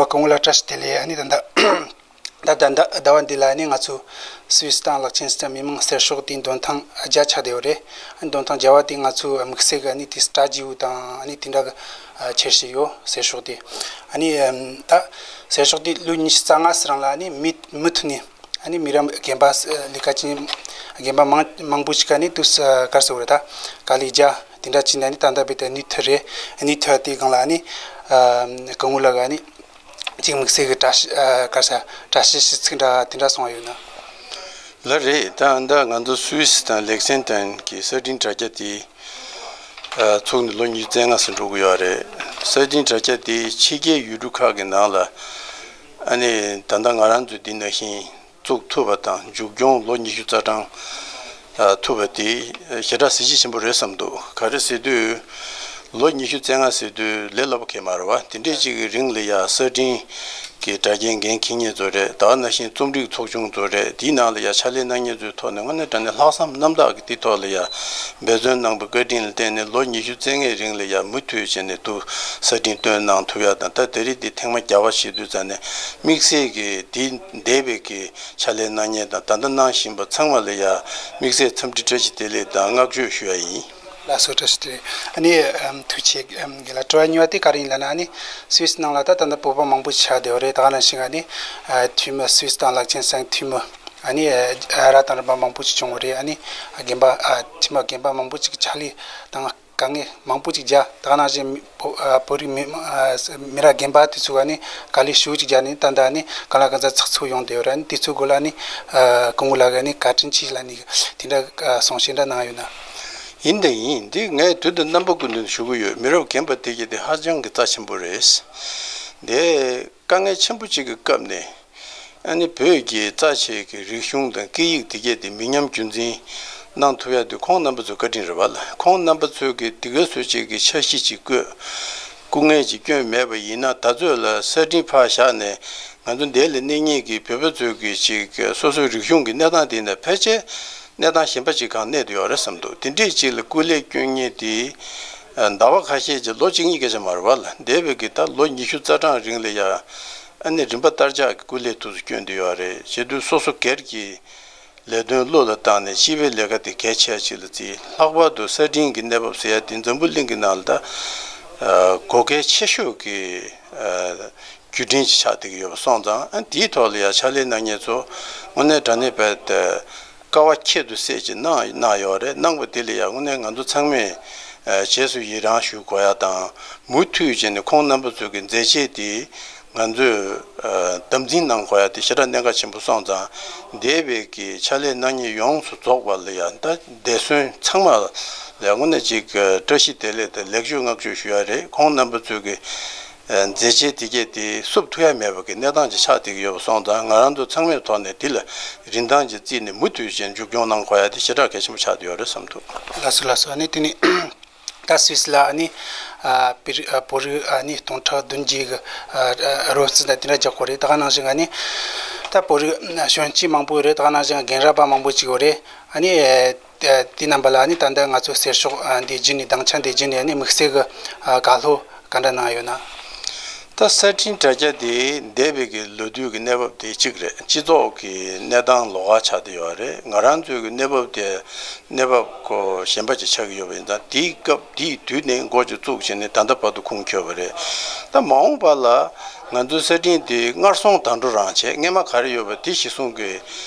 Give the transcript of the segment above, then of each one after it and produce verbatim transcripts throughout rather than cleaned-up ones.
སྐུ་ངོ་ལགས་བཀྲ་ཤིས་བདེ་ལེགས། ཨ་ནི་ད་ལྟ་ད་ལྟ་ཟླ་བ་འདི་ལ་ཨ་ནི་ང་ཚོ་སུད་སི་དང་ལག་ཆེན་སི་ཐན་མི་མང་གསེར་ཤོག་དེའི་འདོན་ཐེངས་བརྒྱ་ཆགས་བསྡད་ཡོད་རེད། ཨ་ནི་འདོན་ཐེངས་བརྒྱ་པ་དེ་ང་ཚོ་དམིགས་བསལ་གྱི་ཨ་ནི་དེ་སི་ཊ་ཇི་བོ་དང་ཨ་ནི་དེ་འདྲ་གི་ཁྱེར་བཞིན་ཡོད། གསེར་ཤོག་དེ་ཨ་ནི་ད་གསེར་ཤོག་དེ་ལོ་ཉི་ཤུ་རྩ་ལྔ་ཙམ་རིང་ལ་ཨ་ནི་མུ་མུ་མཐུད་ནས་ཨ་ནི་མི་རབས་རྒན་པ་ལས་ཀ་ཅན་རྒན་པ་མང་མང་པོ་ཞིག་ག་ནི་དུས་ག་རེ་ཟེར་དགོས་རེད། ད་དཀའ་ལས་རྒྱག་དེ་འདྲ་བྱས་ནས་ཨ་ནི་ད་ལྟ་བར་དུ་ནུས་མཐུ་རེད། ནུས་མཐུ་དེའི་སྒང་ལ་ཨ་ནི་སྐུ་ངོ་ལགས་ཀྱིས་ཨ་ནི་ཅིག་དམིགས་བསལ་གྱི་བཀྲ་ཤིས་ཨ་ག་རེ་ཟེར་བཀྲ་ཤིས་ཤིས་ཚིག་འདྲ་དེ་འདྲ་གསུང་བ་ཡོད་ན། ལགས་རེད། ད་ལྟ་ང་ཚོ་སུད་སི་དང་ལེག་སེན་ཏན་གྱི་གསར་འཕྲིན་དྲ་རྒྱ་དེ་ཚུགས་ནས་ལོ་ཉི་ཤུ་རྩ་ལྔ་ཙམ་འགྲོ་གི་ཡོད་རེད། གསར་འཕྲིན་དྲ་རྒྱ་དེ་ཕྱི་རྒྱལ་ཡུལ་གྲུ་ཁག་གི་ནང་ལ་ཨ་ནི་ད་ལྟ་ང་རང་ཚོ་འདི་ནང་བཞིན་བཙུགས་ཐུབ་པ་དང་མཇུག་སྐྱོང་ལོ་ཉི་ཤུ་རྩ་གྲངས་ཐུབ་པ་དེ་ཞེ་དྲག་གཟི་བརྗིད་ཆེན་པོ་རེད་བསམ་འདུག་ག་རེ་ཟེར་དུས་ལོ་ཉི་ཤུ་རྩ་ལྔ་ཟེར་དུས་ལས་སླ་པོ་གང་ཡང་མ་རེད་པ། དེ་འདྲའི་ཅིག་གི་རིང་ལ་ཡ་གསར་འཕྲིན་གྱི་དྲ་རྒྱའི་འགན་འཁྱེར་མཁན་ཚོ་རེད། ད་ག་ནང་བཞིན་རྩོམ་སྒྲིག་ཚོགས་ཆུང་ཚོ་རེད། དེའི་ནང་ལ་ཡ་ཕྱག་ལས་གནང་མཁན་ཚོའི་ཐོག་ནས་དངོས་གནས་དྲང་གནས་ལྷག་བསམ་རྣམ་དག་གིས་དེའི་ཐོག་ལ་ཡ་འབད་བརྩོན་གནང་བའི་བཀའ་དྲིན་ལ་བརྟེན་ནས་ལོ་ཉི་ཤུ་རྩ་ལྔའི་རིང་ལ་ཡ་མུ་མཐུད་བྱས་ནས་དུ་གསར་འཕྲིན་བཏོན་གནང་ཐུབ་ཡ་དང་། ད་དེ་རིང་འདི་ཐེངས་མ་བརྒྱ་པ་བྱེད་དུས་ཙང་ནས་དམིགས་བསལ་གྱི་དེ་འདས་པའི་གི་ཕྱག་ལས་གནང་མཁན་དང་ད་ལྟ་གནང་བཞིན་པ་ཚང་མ་ལ་ཡ་དམིགས་བསལ་འཚམས་འདྲི་བཀྲ་ཤིས་བདེ་ལེགས་དང་བསྔགས་བརྗོད་ཞུ་ཡ་ཡིན། ལགས་སོ། བཀྲ་ཤིས་བདེ་ལེགས། ཨ་ནི་ཨམ་ཐུགས་རྗེ་ཆེ། ཨམ་རྒན་ལགས། དྲི་བ་གཉིས་པ་དེ་ག་རེ་ཡིན་ལབ་ན། ཨ་ནི་སུད་སི་ནང་ལ་ད་ད་ལྟ་བོད་པ་མང་པོ་ཞིག་ཆགས་བསྡད་ཡོད་རེད། ད་ག་ནང་བཞིན་ཨ་ནི་ཨ་འཐུས་མི་སུད་སི་དང་ལག་ཆེན་སི་ཐན་འཐུས་མི་ཨ་ནི་ཨ་རབ་དང་རིམ་པ་མང་པོ་ཞིག་བྱུང་བ་རེད། ཨ་ནི་རྒན་པ་ཨ་འཐུས་མི་རྒན་པ་མང་པོ་ཞིག་ཕྱག་ལས་དང་དཀའ་ངལ་མང་པོ་ཅིག་བརྒྱབ། ད་ག་ནང་བཞིན་བོ་ཨ་བོད་རིགས་མི་མི་ཨ་མི་རབས་རྒན་པ་དེ་ཚོ་ག་ནི་དཀའ་ལས་ཞེ་པོ་ཅིག་བརྒྱབ་ནས་ད་ལྟ་ནི་གང་ལ་གང་འཚམ་ཚགས་ཚུད་ཡོང་བསྡད་ཡོད་རེད། ཨ་ནི་དེ་ཚོའི་སྐོར་ལ་ནི་ཨ་སྐུ་ངོ་ལགས་ཀྱིས་ནི་བཀའ་དྲིན་ཆེ་ལབ་ནི་དེ་འདྲ་ཨ་གསུང་བཤད་འདྲ་གནང་ཡོད་ན། ཡིན་དང་ཡིན། འདི་ངས་དུས་དང་རྣམ་པ་ཀུན་ཏུ་ཞུ་གི་ཡོད། མི་རབས་རྒན་པ་དེ་གྱད་དེ་ཧ་ཅང་གི་རྩ་ཆེན་པོ་རེད། དེ་དཀའ་ངལ་ཆེན་པོ་ཅིག་གི་སྐབས་ནས། ཨ་ནི་བོད་ཀྱི་རྩ་ཆེ་གི་རིག་གཞུང་དང་སྐད་ཡིག་དེ་གྱད་དེ་མི་ཉམས་རྒྱུན་འཛིན་གནང་ཐུབ་ཡ་དེ་ཁོང་རྣམ་པ་ཚོའི་བཀའ་དྲིན་རེད་པ་ལགས། ཁོང་རྣམ་པ་ཚོས་ཀྱི་དེ་ག་ཚོད་ཅིག་གི་འཆར་གཞི་ཅིག་བཀོད། སྐུ་ངལ་ཅིག་བསྐྱོན་མེད་པ་ཡིན་ན། ད་ཚོད་ལ་གསར་འཕྲིན་ཕར་བཞག་ནས་ང་ཚོ་འདི་ལ་གནས་མཁན་གྱི་བོད་པ་ཚོས་ཀྱི་ཅིག་སོ་སོའི་རིག་གཞུང་གི་གནས་སྟངས་དེ་ནས་ཕལ་ཆེར་གནས་སྟངས་གཞན་པ་ཅིག་གང་གནས་བསྡད་ཡོད་རེད་བསམ་འདུག་དེ་འདྲས་ཅིག་ལ་སྐུ་ལས་བསྐྱོན་མཁན་དེ་ཟླ་བ་ཁ་ཤས་ཀྱི་ལོ་གཅིག་གཉིས་སྐད་ཆ་མ་རེད་པ་ལགས། འདས་པའི་གི་ད་ལོ་ཉི་ཤུ་རྩ་གྲངས་རིང་ལ་ཡ་ཨ་ནི་རིམ་པ་ལྟར་ཆགས་ཀྱི་སྐུ་ལས་ཐུགས་སུ་བསྐྱོན་བསྡད་ཡོད་རེད། བྱེད་དུས་སོ་སོ་སྒེར་གྱི་ལས་དོན་བློ་ལ་བཏང་ནས་སྤྱི་པའི་ལས་ཀ་དེ་གལ་ཆེ་ཅིག་ལ་བརྩིས། ལྷག་པར་དུ་གསར་འཕྲིན་གྱི་གནས་བབ་ཟེར་ཡ་དེ་འཛམ་བུ་གླིང་གི་ནང་ལ་ད་ཨ་གོ་སྐལ་ཆེ་ཤོས་ཀྱི་ཨ་བརྒྱུད་འཕྲིན་ཅིག་ཆགས་བསྡད་ཀྱི་ཡོད་པ་སོང་ཙང་། ཨ་དེའི་ཐོག་ལ་ཡ་ཕྱག་ལས་གནང་མཁན་ཚོ་དངོས་གནས་དྲང་གནས་བས་ཏེ་དཀའ་བ་ཁྱད་དུ་བསད་ཅིག་གནང་གནང་ཡོད་རེད། གནང་བ་དེ་ལ་ཡ་དངོས་གནས་ང་ཚོ་ཚང་མས་ཨ་རྗེས་སུ་ཡི་རང་ཞུ་དགོས་ཡ་དང་། མུ་མཐུད་བྱས་ནས་ཁོང་རྣམ་པ་ཚོ་གི་མཛད་རྗེས་དེ་ང་ཚོས་ཨ་དམ་འཛིན་གནང་དགོས་ཡ་དེ་ཞེ་དྲག་གནད་འགག་ཆེན་པོ་སོང་ཙང་། འདས་པའི་གི་ཕྱག་ལས་གནང་མཁན་ཡོངས་སུ་རྫོགས་པ་ལ་ཡ་ད་འདས་གསོན་ཚང་མ་ལ་ཡ་དངོས་གནས་ཅིག་བཀྲ་ཤིས་བདེ་ལེགས་དང་ལེགས་བཅོས་བསྔགས་བརྗོད་ཞུ་ཡ་རེད། ཁོང་རྣམ་པ་ཚོས་གི་མཛད་རྗེས་དེ་གྱད་དེ་བསུབ་ཐུབ་ཡ་མེད་པ་གི་གནས་སྟངས་ཅིག་ཆགས་བསྡད་ཀྱི་ཡོད་པ་སོང་ཙང་། ང་རང་ཚོ་ཚང་མའི་ཐོག་ནས་དེ་ལ་རིན་ཐང་ཅིག་བརྩིས་ནས་མུ་མཐུད་བྱས་མཇུག་སྐྱོང་གནང་དགོས་ཡ་དེ་ཞེ་དྲག་གལ་ཆེན་པོ་ཆགས་བསྡད་ཡོད་རེད་བསམ་འདུག་ལགས་སོ། ལགས་སོ། ཨ་ནི་དེ་ནི་ད་སུད་སི་ལ་ཨ་ནི་ཨ་བོད་རིགས་ཨ་བོད་རིགས་ཨ་ནི་སྟོང་ཕྲག་བདུན་བརྒྱད་གི་ཨ་རོབ་རྩིས་དང་དེ་འདྲ་རྒྱག་གི་ཡོད་རེད། ད་ག་ནང་བཞིན་ཨ་ནི་ད་བོད་རིགས་ཨ་གཞོན་སྐྱེས་མང་པོ་ཡོད་རེད། ད་ག་ནང་བཞིན་རྒན་རབས་པ་མང་པོ་ཅིག་ཡོད་རེད། ཨ་ནི་ཨ་དེ་རྣམ་པ་ལ་ཨ་ནི་ད་ལྟ་ང་ཚོ་གསེར་ཤོག་ཨ་འདི་བརྒྱུད་ནས་སྡིངས་ཆ་འདི་བརྒྱུད་ནས་ཨ་ནི་དམིགས་བསལ་གྱི་ཨ་བཀའ་སློབ་ག་འདྲ་གནང་ཡོད་ན། ད་གསར་འཕྲིན་དྲ་རྒྱ་འདི་འདས་པའི་གི་ལོ་དུས་ཀྱི་གནས་བབ་དེ་གཅིག་རེད། སྤྱི་ཚོགས་ཀྱི་གནས་སྟངས་ལོགས་ཀ་ཆགས་བསྡད་ཡོད་རེད། ང་རང་ཚོའི་གི་གནས་བབ་དེ་གནས་བབ་ཁོ་གཞན་པ་ཅིག་ཆགས་ཀྱི་ཡོད་པ་ཡིན་ཙང་། དེའི་སྐབས་དེའི་དུས་ནས་འགོ་ཅིག་བཙུགས་བྱས་ནས་ད་ལྟ་བར་དུ་ཁུངས་འཁྱོལ་བ་རེད། ད་མ་འོངས་པ་ལ་ང་ཚོའི་གསར་འཕྲིན་དེ་སྔར་སོང་ད་འགྲོ་རང་བྱས། སྔས་མ་ག་རེ་ཡོད་པ་དེ་གཞིར་བཟུང་གི་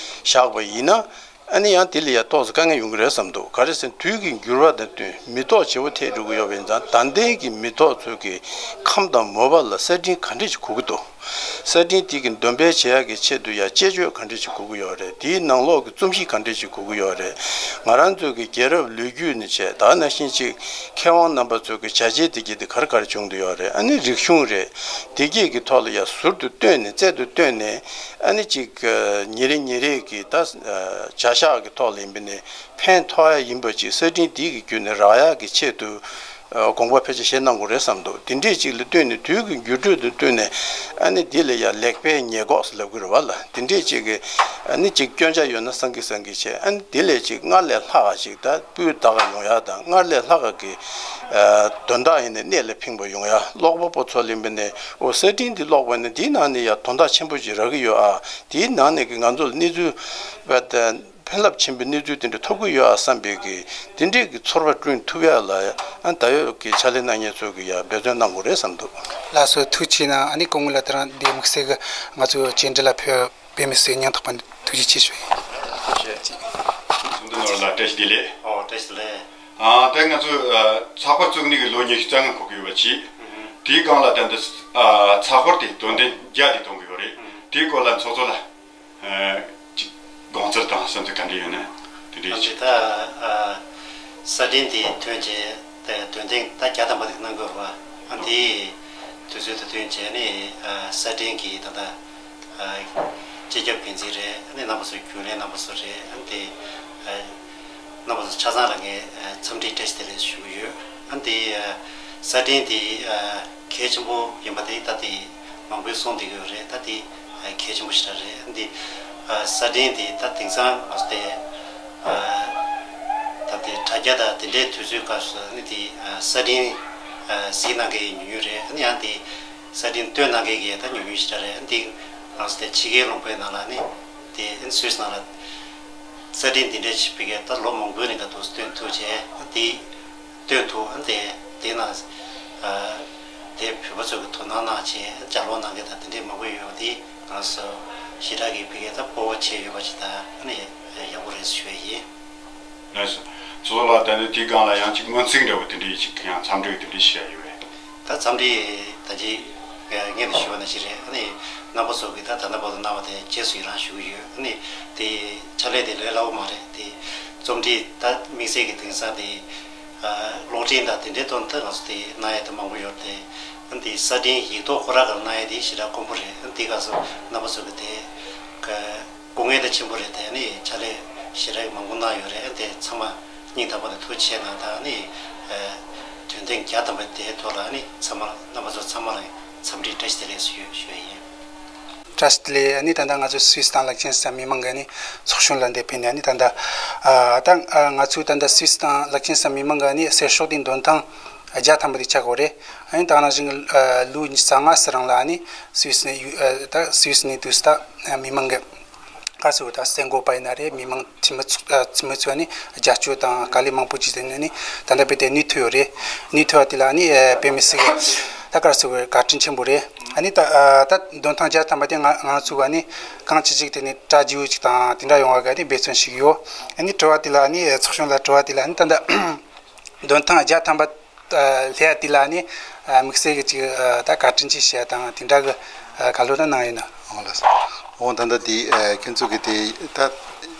བཞག་པ་ཡིན་ན། ཨ་ནི་ཡང་དེ་ལ་ཡ་ཏོག་ཙམ་དཀའ་ངལ་ཡོང་གི་རེད་བསམ་འདུག་ག་རེ་ཟེར་ན་དུས་ཀྱི་འགྱུར་བ་དང་བསྟུན་མི་ཐོག་ཇེ་པོ་ཐེབས་འགྲོ་གི་ཡོད་པ་ཡིན་ཙང་། ད་ལྟའི་གི་མི་ཐོག་ཚོའི་གི་ཁམས་དང་མོས་པ་ལ་གསར་འཕྲིན་ག་འདྲས་ཅིག་གོ་གི་འདུག་གསར་འཕྲིན་དེ་གི་འདོན་སྤེལ་བྱེད་ཡག་གི་ཆེད་དུ་ཡ་དཔྱད་བརྗོད་ག་འདྲས་ཅིག་གོ་གི་ཡོད་རེད། དེའི་ནང་ལོགས་ཀྱི་རྩོམ་གཤིས་ག་འདྲས་ཅིག་གོ་གི་ཡོད་རེད། ང་རང་ཚོའི་གི་རྒྱལ་རབས་ལོ་རྒྱུས་ནས་བྱས། ད་ནང་བཞིན་ཅིག་མཁས་དབང་རྣམ་པ་ཚོའི་གི་བྱས་རྗེས་དེ་གྱད་དེ་ག་རེ་ག་རེ་བྱུང་བསྡད་ཡོད་རེད། ཨ་ནི་རིག་གཞུང་རེད། དེ་གྱད་ཀྱི་ཐོག་ལ་ཡ་ཟུར་དུ་བཏོན་ནས་རྩལ་དུ་བཏོན་ནས། ཨ་ནི་ཅིག་ཉིན་རེ་ཉིན་རེ་གི་ད་བྱ་གཞག་གི་ཐོག་ལ་ཡིན་པ་ནས་ཕན་ཐོགས་ཡ་ཡིན་པ་ཅིག་གསར་འཕྲིན་འདི་གི་བརྒྱུད་ནས་རག་ཡ་གི་ཆེད་དུ་ དགོངས་པ་ཕལ་ཆེར་བཞེས་གནང་དགོས་རེད་བསམ་འདུག་དེ་འདྲས་ཅིག་ལ་ལྟོས་ནས་དུས་ཀྱི་འགྱུར་འགྲོས་དང་བསྟུན་ནས་ཨ་ནི་འདི་ལ་ཡ་ལེགས་པའི་ཉེས་འགོག་ཟེར་ལབ་ཀྱི་རེད་བ་ལ། དེ་འདྲས་ཅིག་གི་ཨ་ནི་ཅིག་སྐྱོན་ཆ་ཡོད་ན་བསམ་གི་བསམ་གི་བྱས། ཨ་ནི་དེ་ལས་ཅིག་སྔར་ལས་ལྷག་ག་ཅིག་ད་སྤུས་དག་ག་ཡོང་ཡ་དང་། སྔར་ལས་ལྷག་ག་གི་དོན་དག་ཡིན་ནའི་གནད་ལ་ཕིང་པ་ཡོང་ཡ། ཀློག་པ་པོ་ཚོ་ལ་ཡིན་པ་ནས་འོ་ས་འབྲིང་འདི་ཀློག་པ་ནི་འདིའི་ནང་ནས་ཡ་དོན་དག་ཆེན་པོ་ཅིག་རག་གི་ཡོད་ཨ། དེའི་ནང་ནས་ཀྱི་ང་ཚོ་ལ་གནས་ཚུལ་བ་དང་། ཕན་རླབས་ཆེན་པོའི་གནས་ཚུལ་དེ་འདྲ་ཐོབ་ཀྱི་ཡོད་ཨ་བསམ་པའི་གི་དེ་འདྲའི་གི་ཚོར་བ་བསྐྲུན་ཐུབ་ཡ་ལ་ཨ་ད་ཡོད་ཀྱི་ཕྱག་ལས་གནང་མཁན་ཚོ་གི་ཡ་འབད་བརྩོན་གནང་དགོས་རེད་བསམ་འདུག་ལགས་སོ། ཐུགས་རྗེ་ཆེ་གནང་། ཨ་ནི་སྐུ་ངོ་ལགས་དེ་རིང་འདི་དམིགས་བསལ་གི་ང་ཚོའི་བཅར་འདྲི་ལ་ཕེབས་པའི་དམིགས་བསལ་སྙིང་ཐག་པ་ནས་ཐུགས་རྗེ་ཆེ་ཞུ་ཡིན། ཚོགས་འདུ་ནོར་ལ་བཀྲ་ཤིས་བདེ་ལེགས། ཨོ་བཀྲ་ཤིས་བདེ་ལེགས། ཨ་ད་ང་ཚོ་ཨ་ཚགས་པར་བཙུགས་ནས་གི་ལོ་ཉི་ཤུ་རྩ་ལྔ་འཁོར་གི་ཡོད་པ་བྱས། དེའི་སྒང་ལ་ད་ལྟ་ཨ་ཚགས་པར་དེ་དོན་ཚན་བརྒྱ་དེ་གཏོང་གི་ཡོད་རེད། དེའི་སྐོར་ལ་ཚོགས་གཙོ་ལ། ཨ་ཅིག་དགོངས་ཚུལ་དང་བསམ་ཚུལ་ག་འདྲ་ཡོད་ན་དེ་འདྲ་ཨ་ཅིག་ད་ཨ་ས་འབྲིང་དེ་ཐོན་རྗེས་དེ་འདོན་ཐེངས་ད་བརྒྱ་ཐམ་པ་དེ་གནང་དགོས་རེད་བ། ཨ་དེའི་དུས་ཚོད་དེ་ཐོན་རྗེས་ནི་ཨ་ས་འབྲིང་གི་ད་ལྟ་ཨ་སྤྱི་ཁྱབ་འགན་འཛིན་རེད། ཨ་ནི་རྣམ་པ་ཚོ་རྒྱུན་ལས་རྣམ་པ་ཚོ་རེད། ཨ་དེ་ཨ་རྣམ་པ་ཚོ་ཆ་ཚང་ལ་ངས་ཨ་འཚམས་འདྲི་བཀྲ་ཤིས་བདེ་ལེགས་ཞུ་གི་ཡོད། ཨ་དེ་ཨ་ས་འབྲིང་དེ་ཨ་གལ་ཆེན་པོ་ཡིན་པ་དེ་ད་དེ་མང་པོས་གསུངས་བསྡད་ཀྱི་ཡོད་རེད། ད་དེ་གལ་ཆེན་པོ་ཞེ་དྲག་རེད། འདི་ས་འབྲིང་འདི་ད་དེང་སང་ང་ཚོ་དེ་ད་དེ་དྲ་རྒྱ་དང་དེ་འདྲའི་དུས་ཚོད་སྐབས་སུ་ནི་དེ་ས་འབྲིང་གཟིགས་གནང་མཁན་ཉུང་ཉུང་རེད། ཨ་ནི་ཡང་དེ་ས་འབྲིང་སྟོན་གནང་མཁན་གྱི་ད་ཉུང་ཉུང་ཞེ་དྲག་རེད། འདི་ང་ཚོ་དེ་ཕྱི་རྒྱལ་ལུང་པའི་ནང་ལ་ནི་དེ་སུད་སི་ནང་ལ་ས་འབྲིང་འདི་འདྲའི་ཆེ་བི་གའི་ད་ལོ་མང་པོའི་རིང་ག་དུས་སྟོན་ཐུབ་བྱས་དེ། སྟོན་ཐུབ། ཨ་དེ་དེ་ན་ཨ་དེ་བོད་པ་ཚོ་གི་དོ་སྣང་གནང་བྱས་ལྗགས་ཀློག་གནང་མཁན་དང་དེ་འདྲའི་མང་པོ་ཡོད་པ་དེ་ང་ཚོ་ཞེ་དྲག་གི་བི་གའི་ད་སྤོབས་པ་བྱས་ཡོད་པ་ཅིག་དང་། ཨ་ནི་ཡག་པོ་རེད་ཞུ་ཡ་ཡིན། ལགས་སོ། ཚོགས་གཙོ་ལགས་ད་ནི་དེའི་སྒང་ལ་ཡང་ཅིག་སྔོན་རྩིས་འདྲ་བོ་དེ་འདྲའི་ཅིག་ཡང་འཚམས་འདྲི་དེ་འདྲའི་བྱས་ཡོད་པས། ད་འཚམས་འདྲི་ད་ཅི་ངས་ད་ཞུ་བ་ནང་བཞིན་རེད། ཨ་ནི་རྣམ་པ་ཚོ་གིས་ད་ད་ལྟ་བར་དུ་གནང་བ་དེ་རྗེས་སུ་ཡི་རང་ཞུ་གི་ཡོད། ཨ་ནི་དེ་ཕྱག་ལས་དེ་ལས་སླ་བོ་མ་རེད། དེ་རྩོམ་སྒྲིག་ད་དམིགས་བསལ་གྱི་དེང་སང་དེ་ཨ་གློག་འཕྲིན་དང་དེ་འདྲའི་དོན་དུ་ང་ཚོ་དེ་གནང་ཡ་དེ་མང་པོ་ཡོད་རེད། ཨ་ནི་དེ་ས་འབྲིང་ཡིག་ཐོག་ཁོ་རང་གི་གནང་ཡ་དེ་ཞེ་དྲག་དཀོན་པོ་རེད། ཨ་ནི་དེ་སྐབས་སུ་རྣམ་པ་ཚོ་གིས་དེ་ག་སྐུ་ངལ་དེ་ཆེན་པོ་རེད། དེ་ནི་ཕྱག་ལས་ཞེ་དྲག་མང་པོ་གནང་ཡོད་རེད། དེ་ཚང་མ་སྙིང་ཐག་པ་ནས་ཐུགས་རྗེ་ཆེ་གནང་། ད་ནི་ཨ་དོན་ཐེངས་བརྒྱ་ཐམ་པ་དེའི་ཐོག་ལ་ནི་ཚང་མ་རྣམ་པ་ཚོ་ཚང་མ་ལ་འཚམས་འདྲི་བཀྲ་ཤིས་བདེ་ལེགས་ཞུ་ཞུ་ཡ་ཡིན། བཀྲ་ཤིས་བདེ་ལེགས། ཨ་ནི་ད་ལྟ་ང་ཚོ་སུད་སི་དང་ལེག་ཅན་སི་ཊན་མི་མང་གི་ནི་ཚོགས་གཞོན་ལ་འདིར་ཕེབས་ནས། ཨ་ནི་ད་ལྟ་ཨ་ད་ཨ་ང་ཚོའི་ད་ལྟ་སུད་སི་དང་ལེག་ཅན་སི་ཊན་མི་མང་གི་ནི་གསེར་ཤོག་དེ་འདོན་ཐེངས་བརྒྱ་ཐམ་པ་དེ་ཆགས་ཡོད་རེད། ཨ་ནི་ད་ག་ནང་བཞིན་གྱི་ཨ་ལོ་ཉི་ཤུ་རྩ་ལྔ་ཙམ་རིང་ལ་ཨ་ནི་སུད་སི་ནས་ཡུ་ཨ་ད་སུད་སི་ནས་དུས་ད་མི་མང་གི་ག་ཚོད་ད་གསར་འགོད་པ་ཡིན་ན་རེད། མི་མང་འཐུས་མི་ཚོ་ཨ་འཐུས་མི་ཚོས་ནི་རྒྱབ་སྐྱོར་དང་དཀའ་ལས་མང་པོ་བྱས་ཏེ་ནི་ད་ལྟ་བར་དེ་གནས་ཐུབ་ཡོད་རེད། གནས་ཐུབ་པ་དེ་ལ་ནི་ཨ་དཔེ་མི་སྲིད་ཀྱི་ད་ག་ཚོད་བཀའ་དྲིན་ཆེན་པོ་རེད། ཨ་ནི་ད་ཨ་ད་འདོན་ཐེངས་བརྒྱ་ཐམ་པ་དེ་ང་ང་ཚོ་ག་ནི་གང་ཅི་ཅིག་དེ་ནི་གྲ་རྒྱས་ཅིག་དང་དེ་འདྲ་ཡོང་བ་ག་ནི་འབད་བརྩོན་ཞིག་ཡོད། ཨ་ནི་དྲི་བ་དེ་ལ་ནི་ཚོགས་གཞོན་ལ་དྲི་བ་དེ་ལ་ནི་ད་ལྟ་འདོན་ཐེངས་བརྒྱ་ཐམ་པ་ཨ་ལྷ་དེ་ལ་ནི་ཨ་དམིགས་བསལ་གྱི་ཅིག་ཨ་ད་བཀའ་དྲིན་ཆེ་ཞུ་ཡ་དང་དེ་འདྲ་གི་ཨ་བཀའ་སློབ་དང་གནང་ཡོད་ན། འོང་ལགས་སོ། འོང་ད་ལྟ་དེ་ཨ་ཁྱེད་ཚོ་གི་དེ་ད་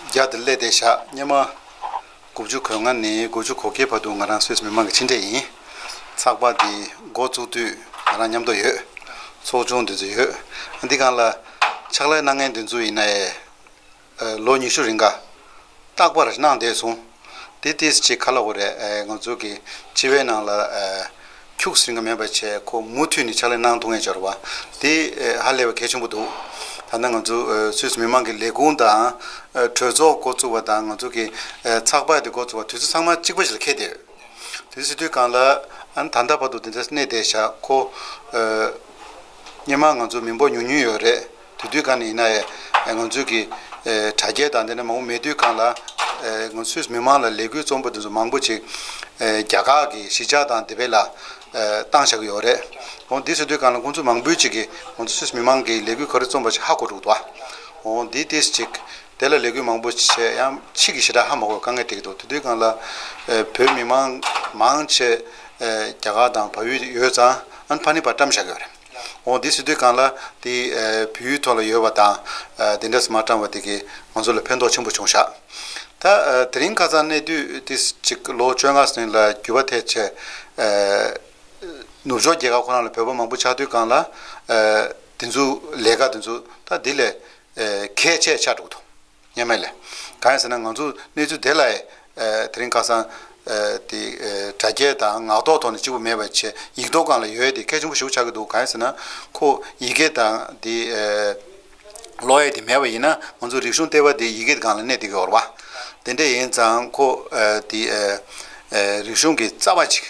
རྒྱ་དེ་སླེབས་བསྡད་ཤག་སྔོན་མ་དགུ་བཅུ་གོ་ལྔ་ནས་དགུ་བཅུ་གོ་བརྒྱད་བར་དུ་ང་རང་སུད་སི་མི་མང་གི་ཕྱི་འབྲེལ་ཡིན། ཚགས་པར་དེ་འགོ་བཙུགས་དུས་ང་རང་མཉམ་དུ་ཡོད། ཚོགས་ཆུང་དེ་ཚོ་ཡོད། འདི་སྒང་ལ་ཕྱག་ལས་གནང་མཁན་དེ་ཚོ་ཡིན་ན་ཨེ། ལོ་ཉི་ཤུ་རིང་ག་རྟག་པར་གནང་བསྡད་སོང་། དེ་ཏིས་ཅིག་ཁ་ལོ་གོ་རེད། ང་ཚོ་གི་སྤྱི་པའི་ནང་ལ་ཁྱུག་སྲིང་གི་མེད་པ་བྱས་ཁོ་མུ་མཐུད་ནས་ཕྱག་ལས་གནང་ཐུབ་མཁན་ཅིག་ཡོད་རེད་བ། དེ་ཧ་ལས་པ་གལ་ཆེན་པོ་འདུག་ད་ནི་ང་ཚོ་སུད་སི་མི་མང་གི་ལས་ཁུངས་དང་གྲོས་ཚོགས་འགོ་བཙུགས་པ་དང་ང་ཚོ་གི་ཚགས་པར་དེ་འགོ་བཙུགས་པ་དུས་ཚོད་ཚང་མ་གཅིག་པ་ཞིག་ལ་འཁེལ་བསྡད་ཡོད། དེ་ཟེར་དུས་སྒང་ལ་ཨ་ནི་ད་ལྟ་བར་དུ་དེ་འདྲ་གནས་བསྡད་ཤག་ཁོ་ཨ་སྔོན་མ་ང་ཚོ་མི་འབོར་ཉུང་ཉུང་ཡོད་རེད། དེ་དུས་སྒང་ནས་ཡིན་ན་ཡང་ང་ཚོའི་གི་ཨ་དྲ་རྒྱ་དང་དེ་འདྲ་མང་པོ་མེད་དུས་སྒང་ལ་ཨ་ང་ཚོ་སུད་སི་མི་མང་ལ་ལས་འགུལ་རྩོམ་པ་དེ་ཚོ་མང་པོ་ཅིག་ཨ་རྒྱ་གར་གི་གཞིས་ཆགས་དང་དེ་བས་ལ་ཨ་བཏང་བཞག་གི་ཡོད་རེད། འོ་དེ་ཟེར་དུས་སྒང་ལ་ཁོང་ཚོ་མང་པོས་ཅིག་གིས་ང་ཚོ་སུད་སི་མི་མང་གིས་ལས་འགུལ་ག་རེ་རྩོམ་པ་ཞིག་ཧ་གོ་འགྲོ་གི་འདུག་འོ་དེ་ཏིས་ཅིག་དེ་ལ་ལས་འགུལ་མང་པོ་བྱས་ཡང་ཕྱི་གི་ཞེ་དྲག་ཧ་མ་གོ་དཀའ་ངལ་འཕྲད་ཀྱི་འདུག་དེ་དུས་སྒང་ལ་ཨ་བོད་མི་མང་མང་ཆེ་ཨ་རྒྱ་གར་དང་བལ་ཡུལ་ཡོད་ཙང་ཨ་ནི་ཕར་ནི་ཕར་བཀྲམ་བཞག་གི་ཡོད་རེད། འོ་དེ་ཟེར་དུས་སྒང་ལ་དེ་ཨ་བལ་ཡུལ་ཐོག་ལ་ཡོད་པ་དང་ཨ་དེ་འདྲ་སེ་མར་བཀྲམ་པ་དེ་གིས་ང་ཚོ་ལ་ཕན་ཐོགས་ཆེན་པོ་བྱུང་ཤག་ད་ཨ་དེ་རིང་ཁ་སང་གནས་དུས་དེ་ཅིག་ལོ་བཅོ་ལྔ་ཙམ་ལ་འགྱུར་བ་ཐེབས་བྱས་ཨ་ནུབ་ཕྱོགས་རྒྱལ་ཁབ་ཁོ་རང་ལ་བོད་པ་མང་པོ་ཆགས་དུས་སྒང་ལ་ཨ་དེ་ཚོ་ལས་ཀ་དེ་ཚོ་ད་དེ་ལས་ཨ་གལ་ཆེ་ཆགས་འགྲོ་གི་འདུག་སྔོན་མ་ལས། གང་ཡིན་ཟེར་ན་ང་ཚོ་གནས་ཚུལ་དེ་ལ་ཨ་དེ་རིང་ཁ་སང་ དེ་དྲ་རྒྱའི་དང་ངག་ཐོག་ཐོག་ནས་གཅིག་པུ་མེད་པ་བྱས་ཡིག་ཐོག་སྒང་ལ་ཡོད་དེ་གལ་ཆེན་པོ་ཞིག་ཆགས་ཀྱི་འདུག་གང་ཡིན་ཟེར་ན་ཁོ་ཡི་གེ་དང་དེ་ཀློག་ཡས་དེ་མེད་པ་ཡིན་ན་ང་ཚོ་རིག་གཞུང་ལྟེ་བ་དེ་ཡི་གེ་སྒང་ལ་གནས་བསྡད་ཀྱི་ཡོད་རེད་བ། དེ་འདྲ་ཡིན་ཙང་ཁོ་དེ་རིག་གཞུང་གི་རྩ་བ་ཅིག་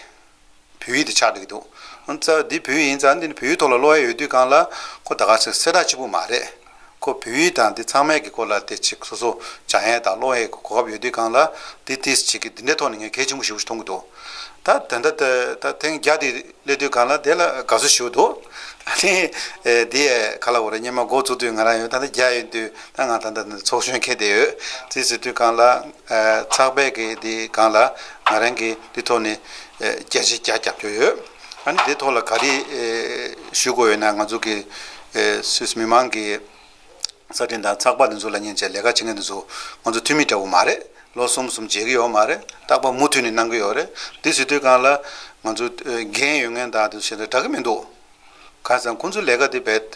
བོད་ཡིག་དེ་ཆགས་བསྡད་ཀྱི་འདུག་ཨ་ནི་རྩ་བ་འདི་བོད་ཡིག་ཡིན་ཙང་འདི་ནི་བོད་ཡིག་ཐོག་ལ་ཀློག་ཡ་ཡོད་དུས་སྒང་ལ་ཁོ་ད་ག་ཚོད་གསལ་བསྒྲགས་གཅིག་པུ་མ་རེད། ཁོ་བོད་ཡིག་དང་འདི་ཚང་མའི་གི་སྐོར་ལ་དེ་ཅིག་སོ་སོ་སྦྱང་ཡ་དང་ཀློག་ཡའི་གོ་སྐབས་ཡོད་དུས་སྒང་ལ་འདི་ཏིས་ཅིག་གི་འདི་འདྲའི་ཐོག་ནས་ངས་གལ་ཆེན་པོ་ཞེ་པོ་ཞིག་མཐོང་གི་འདུག་ད་དེ་འདྲ་ད་ད་ཐེངས་བརྒྱ་དེ་སླེབས་དུས་སྒང་ལ་དེ་ལ་དགའ་བསུ་ཞུ་འདུག་ཨ་ནི་འདི་ག་ལ་འོ་རེད། སྔོན་མ་འགོ་བཙུགས་དུས་ང་རང་ཡོད། ད་ལྟ་བརྒྱ་ཡོད་དུས་ད་ང་ད་ལྟ་ཚོགས་གཞོན་འཁེལ་བསྡད་ཡོད། དེ་ཟེར་དུས་སྒང་ལ། ཚགས་པར་གྱི་དེ་སྒང་ལ་ང་རང་གིས་དེ་ཐོག་ནས་བརྒྱ་ཆ་བརྒྱ་རྒྱབ་སྐྱོར་ཡོད། ཨ་ནི་དེ་ཐོག་ལ་ག་རེ་ཞུ་དགོས་ཡོད་ན་ང་ཚོ་གི་སུད་སི་མི་མང་གི་གསར་འཕྲིན་དང་ཚགས་པར་དེ་ཚོ་ལ་ཉན་བྱས་ལས་ཀ་བྱེད་མཁན་དེ་ཚོ་ང་ཚོ་འཐུས་མི་འདྲ་བོ་མ་རེད། ལོ་གསུམ་གསུམ་མཇལ་གྱི་ཡོད་མ་རེད། རྟག་པར་མུ་མཐུད་ནས་གནང་གི་ཡོད་རེད། དེ་ཟེར་དུས་སྒང་ལ་ང་ཚོ་འགན་ཡོད་མཁན་དང་དེ་ཚོ་བྱས་ན་འདྲ་གི་མི་འདུག་གང་ཟེར་ན་ཁོང་ཚོའི་ལས་ཀ་དེ་རྦད་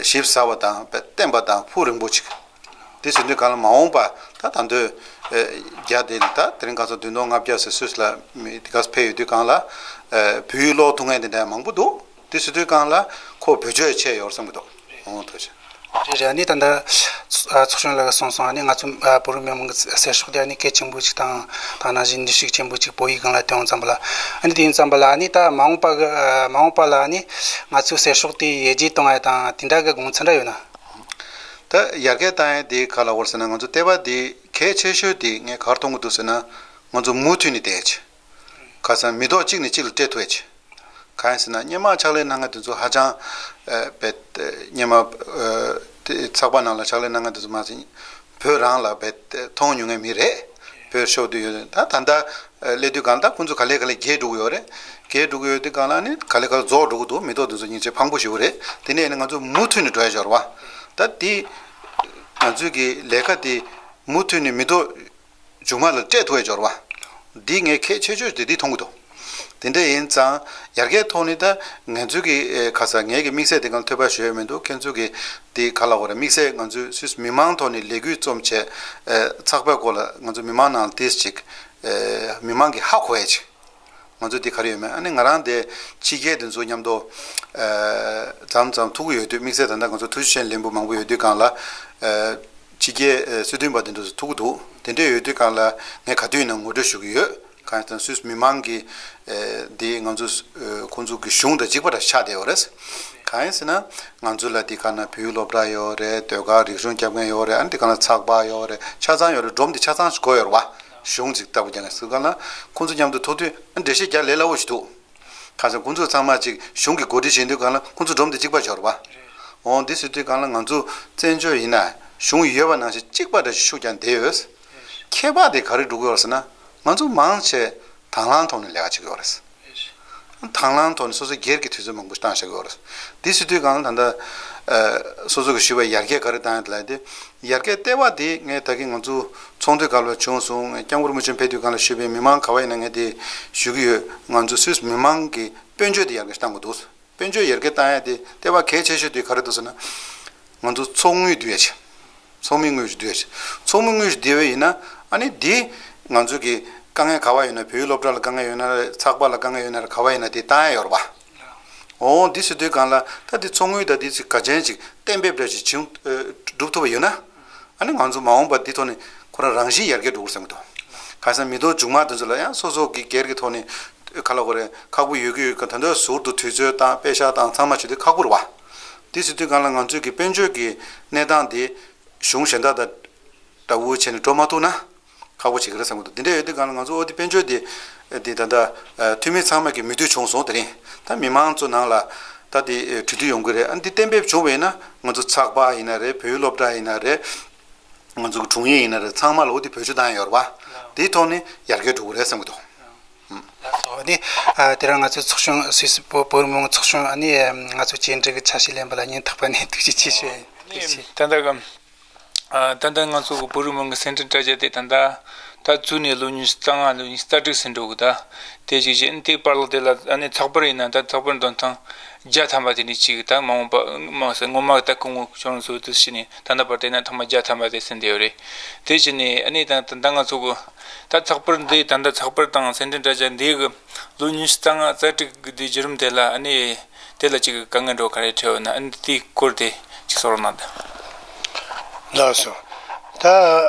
ཞིབ་ཟབ་པ་དང་རྦད་བརྟན་པ་དང་ཕུགས་རིང་པོ་ཅིག་དེ་ཟེར་དུས་སྒང་ལ་མ་འོངས་པ་ད་ད་དུང་རྒྱ་དེ་ད་དེ་རིང་ཁ་སང་བདུན་སྟོང་ལྔ་བརྒྱ་ཟེར་སུད་སི་ལ་མི་དེ་ག་ཕེབས་ཡོད་དུས་སྒང་ལ་བོད་ཡིག་ཀློག་ཐུབ་མཁན་དེ་འདྲ་མང་པོ་འདུག་དེ་ཟེར་དུས་སྒང་ལ་ཁོ་བེད་སྤྱོད་ཆེ་ཡོད་བསམ་གྱི་འདུག་འོང་ཐུགས་རྗེ་ཆེ། རེད་རེད། ཨ་ནི་ད་ལྟ་ཚོགས་གཞོན་ལགས་གསུངས་སོང་། ཨ་ནི་ང་ཚོ་བོད་རིགས་མི་མང་གི་ཟེར་ཕྱོགས་དེ་ཨ་ནི་གལ་ཆེན་པོ་ཅིག་དང་དང་ནང་བཞིན་འདུ་ཤུགས་ཆེན་པོ་ཅིག་བོད་ཡིག་སྒང་ལ་བཏོན་ཙམ་པ་ལ། ཨ་ནི་དེ་ཡིན་ཙམ་པ་ལ་ཨ་ནི་ད་མ་འོངས་པ་གི་མ་འོངས་པ་ལ་ཨ་ནི་ང་ཚོའི་ཟེར་ཕྱོགས་དེ་ཡར་རྒྱས་གཏོང་ཡ་དང་དེ་འདྲ་གི་དགོངས་ཚུལ་འདྲ་ཡོད་ན། ད་ཡར་རྒྱས་བཏང་ཡ་དེ་ག་ལ་བར་ཟེར་ན་ང་ཚོ་ལྟེ་བ་དེ་གལ་ཆེ་ཤོས་དེ་ངས་ག་རེ་མཐོང་གི་འདུག་ཟེར་ན་ང་ཚོ་མུ་མཐུད་ནས་བསྡད་ཡ་ཆེ། ཁ་སང་མི་ཐོག་གཅིག་ནས་གཅིག་ལ་སྤྲད་ཐུབ་ཡ་ཆེ། གང་ཡིན་ཟེར་ན་སྔོན་མ་ཕྱག་ལས་གནང་མཁན་དེ་ཚོ་ཧ་ཅང་ཨ་བེད་སྔོན་མ་ཨ་དེ་ཚགས་པར་ནང་ལ་ཕྱག་ལས་གནང་མཁན་དེ་ཚོ་མ་ཟད་བོད་རང་ལ་བེད་མཐོང་མྱོང་མཁན་མི་རེད། བོད་ཤོར་དུས་ཡོད་ད་ད་ལྟ་སླེབས་དུས་སྒང་ད་ཁོང་ཚོ་ག་ལེ་ག་ལེ་རྒྱས་འགྲོ་གི་ཡོད་རེད། རྒྱས་འགྲོ་གི་ཡོད་དུས་སྒང་ལ་ནི་ག་ལེ་ག་ལེ་རྫོགས་འགྲོ་གི་འདུག་མི་ཐོག་དེ་ཚོ་སྙིང་རྗེ་ཕངས་པོ་ཞེ་པོ་རེད། དེ་ནས་ནི་ང་ཚོ་མུ་མཐུད་ནས་འགྲོ་ཡ་ཡོད་རེད་བ། ད་དེ་ང་ཚོའི་གི་ལས་ཀ་དེ་མུ་མཐུད་ནས་མི་ཐོག་མཇུག་མ་ལ་སྤྲད་ཐུབ་ཡ་འབྱོར་བ། འདི་ངས་གལ་ཆེ་ཤོས་དེ་འདི་མཐོང་གི་འདུག་དེ་འདྲ་ཡིན་ཙང་ཡར་རྒྱས་ཐོག་ནས་ད་ང་ཚོའི་གི་ཨེ་ཁ་ས་ངའི་གི་དམིགས་བསལ་དེ་གང་ཐོས་པ་ཞུ་ཡ་མི་འདུག་ཁྱེད་ཚོའི་གི་དེ་ག་ལ་འོ་ར་དམིགས་བསལ་ང་ཚོའི་སུད་སི་མི་མང་ཐོག་ནས་ལས་འགུལ་རྩོམ་བྱས་ཨེ་ཚགས་པར་སྐོར་ལ་ང་ཚོ་མི་མང་ནང་ལ་ཏིས་ཅིག་ཨེ་མི་མང་གི་ཧ་གོ་ཡ་ཅིག་ང་ཚོ་འདི་ག་རེ་ཡོད་མེད་ཨ་ནི་ང་རང་དེ་ཕྱི་རྒྱལ་དེ་ཚོ་མཉམ་དུ་ཨ་མཚམས་མཚམས་ཐུག་གི་ཡོད་དུས་དམིགས་བསལ་ད་ལྟ་ང་ཚོ་ཐུགས་རྗེ་ཆེན་ལེན་པོ་མང་པོ་ཡོད་དུས་སྒང་ལ་ཨ་ཕྱི་རྒྱལ་ཨ་སྲིད་དོན་པ་དེ་ཚོ་ཐུག་གི་འདུག་དེ་འདྲ་ཡོད་དུས་སྒང་ལ་ངས་ག་དུས་ཡིན་ན་ངོ་སྤྲོད་ཞུ་གི་ཡོད། གང་ཡིན་ཟེར་ན་སུད་སི་མི་མང་གི་ཨ་འདི་ང་ཚོ་ཨ་ཁོང་ཚོ་གི་གཞུང་དང་གཅིག་པ་འདྲ་ཆགས་བསྡད་ཡོད་རེད། གང་ཡིན་ཟེར་ན་ང་ཚོ་ལ་འདི་ག་ན་བོད་ཡིག་སློབ་གྲྭ་ཡོད་རེད། ཟློས་གར་རིག་གཞུང་སྐྱབས་མཁན་ཡོད་རེད། ཨ་ནི་འདི་ག་ན་ཚགས་པར་ཡོད་རེད། ཆ་ཚང་ཡོད་རེད། སྒྲོམ་འདི་ཆ་ཚང་ཞིག་དགོས་ཡོད་རེད་བ། གཞུང་ཅིག་ལྟ་བུ་རྒྱག་ངེས་སུ་གང་ལ་ཁོང་ཚོ་མཉམ་དུ་ཐུག་དུས་འགྲེལ་བཤད་རྒྱག་ལས་སླ་བོ་ཞིག་འདུག་གང་ཟེར་ཁོང་ཚོ་ཚང་མ་ཅིག་གཞུང་གི་གོ་སྒྲིག་བྱེད་དུས་གང་ལ་ཁོང་ཚོ་སྒྲོམ་དེ་གཅིག་པ་འབྱོར་བ། འོང་འདི་ཟེར་དུས་གང་ལ་ང་ཚོ་བཙན་བྱོལ་ཡིན་ན་གཞུང་ཡོད་པ་ནང་བཞིན་གཅིག་པ་འདྲ་ཞིག་ཤུགས་རྒྱག་བསྡད་ཡོད། ཁྱད་པར་དེ་ག་རེ་འགྲོ་གི་ཡོད་རེད་ཟེར་ན་ང་ཚོ་མང་ཆེ་དང་བླངས་ཐོག་ནས་ལས་ཀ་བྱེད་ཀྱི་ཡོད་རེད། དང་བླངས་ཐོག་ནས་སོ་སོའི་སྒེར་གྱི་དུས་ཚོད་མང་པོ་བཏང་བཞག་གི་ཡོད་རེད། འདི་ཟེར་དུས་གང་ལ་ད་ལྟ་ཨ་སོ་སོ་གི་ཞུ་བའི་ཡར་རྒྱས་ག་རེ་བཏང་ཡོད་ལབ་དེ། ཡར་རྒྱས་ལྟེ་བ་དེ་ངས་ད་གིན་ང་ཚོ་ཚོགས་འདུའི་སྐབས་ལ་བྱུང་སོང་། ངས་སྐྱབས་མགོན་རིན་པོ་ཆེ་ཕེབས་དུས་སྒང་ལ་ཞུས་པའི་མི་མང་ག་བ་ཡིན་ན་ངས་དེ་ཞུ་གི་ཡོད། ང་ཚོ་སུད་སི་མི་མང་གི་དཔལ་འབྱོར་དེ་ཡར་རྒྱས་བཏང་དགོས་འདུག་དཔལ་འབྱོར་ཡར་རྒྱས་བཏང་ཡ་དེ་ལྟེ་བ་གལ་ཆེ་ཤོས་དེ་ག་རེ་འདུག་ཟེར་ན། ང་ཚོ་ཚོགས་དངུལ་བསྡུ་ཡ་ཆེ། ཚོགས་མི་དངུལ་ཞིག་བསྡུ་ཡ་ཆེ། ཚོགས་མི་དངུལ་ཞིག་བསྡུས་པ་ཡིན་ན་ཨ་ནི་དེ་ང་ཚོ་གི་དཀའ་ངལ་ག་བ་ཡོད་ན་བོད་ཡིག་སློབ་གྲྭ་ལ་དཀའ་ངལ་ཡོད་ན་རེད། ཚགས་པར་ལ་དཀའ་ངལ་ཡོད་ན་རེད། ག་བ་ཡིན་ན་དེ་བཏང་ཡ་ཡོད་རེད་པ། འོ་འདི་ཟེར་དུས་གང་ལ་ད་འདི་ཚོགས་དངུལ་དང་འདི་ཚོ་ག་ཅན་ཅིག་གཏན་འབེབས་འདྲ་ཞིག་བྱུང་ཨ་སྒྲུབ་ཐུབ་པ་ཡོད་ན། ཨ་ནི་ང་ཚོ་མ་འོངས་པ་འདི་ཐོག་ནས་ཁོ་རང་རང་བཞིན་ཡར་རྒྱས་འགྲོ་གི་རེད་བསམ་གྱི་འདུག་གང་ཟེར་མི་ཐོག་མཇུག་མ་འདི་ཚོ་ལ་ཡང་སོ་སོ་གི་སྒེར་གྱི་ཐོག་ནས་ག་ལ་གོ་རེད། ཁག་པོ་ཡོད་ཀྱི་ཡོད་ཀྱི་ད་འདོད་ཟུར་དུ་དུས་ཚོད་བཏང་པེ་ཤག་བཏང་ཚང་མ་བྱེད་དུས་ཁག་པོ་རེད་བ། འདི་ཟེར་དུས་གང་ལ་ང་ཚོའི་གི་དཔལ་འབྱོར་གྱི་གནས་སྟངས་འདི་གཞུང་གཞན་དག་དང་འདྲ་བོ་བྱས་ནས་འགྲོ་མ་ཐུབ་ན། ཁག་པོ་ཅིག་རེད་བསམ་གྱི་འདུག་འདི་འདྲ་ཡོད་དུས་གང་ལ་ང་ཚོ་ཨོ་དེ་དཔལ་འབྱོར་དེ་དེ་ད་ལྟ་འཐུས་མི་ཚང་མ་གི་མོས་མཐུན་བྱུང་སོང་། དེ་རིང་ད་མི་མང་ཚོ་ནང་ལ་ད་དེ་གྲོས་མཐུན་ཡོང་གི་རེད། ཨ་འདི་གཏན་འབེབས་བྱུང་བ་ཡིན་ན་ང་ཚོ་ཚགས་པར་ཡིན་ན་རེད། བོད་ཡིག་སློབ་གྲྭ་ཡིན་ན་རེད། ང་ཚོ་གི་དྲུང་ཡིག་ཡིན་ན་རེད། ཚང་མ་ལ་ཨོ་དེ་བེད་སྤྱོད་བཏང་ཡ་ཡོད་རེད་བ། དེའི་ཐོག་ནས་ཡར་རྒྱས་འགྲོ་གི་རེད་བསམ་གྱི་འདུག་ལགས་སོ། ཨ་ནི་ཨ་དེ་རིང་ང་ཚོའི་ཚོགས་གཞོན་སུད་སི་བོད་བོད་རིགས་མི་མང་ཚོགས་གཞོན་ཨ་ནི་ང་ཚོ་བཅར་འདྲི་གི་ཆ་ཤས་ལེན་པ་ལ་སྙིང་ཐག་པ་ནས་ཐུགས་རྗེ་ཆེ་ཞུ་ཡ་ཡིན། ཐུགས་རྗེ་ཆེ། ད་ལྟ་གི་ཨ་ད་ལྟ་ང་ཚོ་གི་བོད་རིགས་མི་མང་གི་སེམས་ཁྲལ་དྲ་རྒྱ་དེ་ད་ལྟ་ད་བཙུགས་ནས་ལོ་ཉི་ཤུ་རྩ་ལྔ་ལོ་ཉི་ཤུ་རྩ་དྲུག་ཟིན་འགྲོ་གི། ད་དེ་ཅིག་བྱས་ཨ་ནི་དེའི་བར་ལ་དེ་ལ་ཨ་ནི་ཚགས་པར་ཡིན་ན་ད་ཚགས་པར་འདོན་སྟངས་ བརྒྱ་ཐམ་པ་དེ་ནས་ཅིག་ད་མ་འོངས་པ་མ་ཟད་སྔོན་མ་ད་སྐུ་ངོ་བྱུང་སོང་དུ་ཕྱིན་ནས་ད་ལྟ་བར་དེ་ན་ཐེངས་མ་བརྒྱ་ཐམ་པ་དེ་ཟིན་བསྡད་ཡོད་རེད། དེ་བྱས་ནས་ཨ་ནི་ད་ད་ང་ཚོ་གི་ད་ཚགས་པར་འདི་ད་ལྟ་ཚགས་པར་དང་སེམས་ཁྲལ་དྲ་རྒྱ་འདི་གི་ལོ་ཉི་ཤུ་རྩ་ལྔ་རྩ་དྲུག་གི་དུས་བརྒྱུད་རིམ་དེ་ལ་ཨ་ནི་དེ་ལ་ཅིག་དཀའ་ངལ་འདྲ་བོ་ག་རེ་འཕྲད་ཡོད་ན་ཨ་ནི་དེའི་སྐོར་དེ་ཅིག་གསུང་རོགས་གནང་དང་། ལགས་སོ། ད།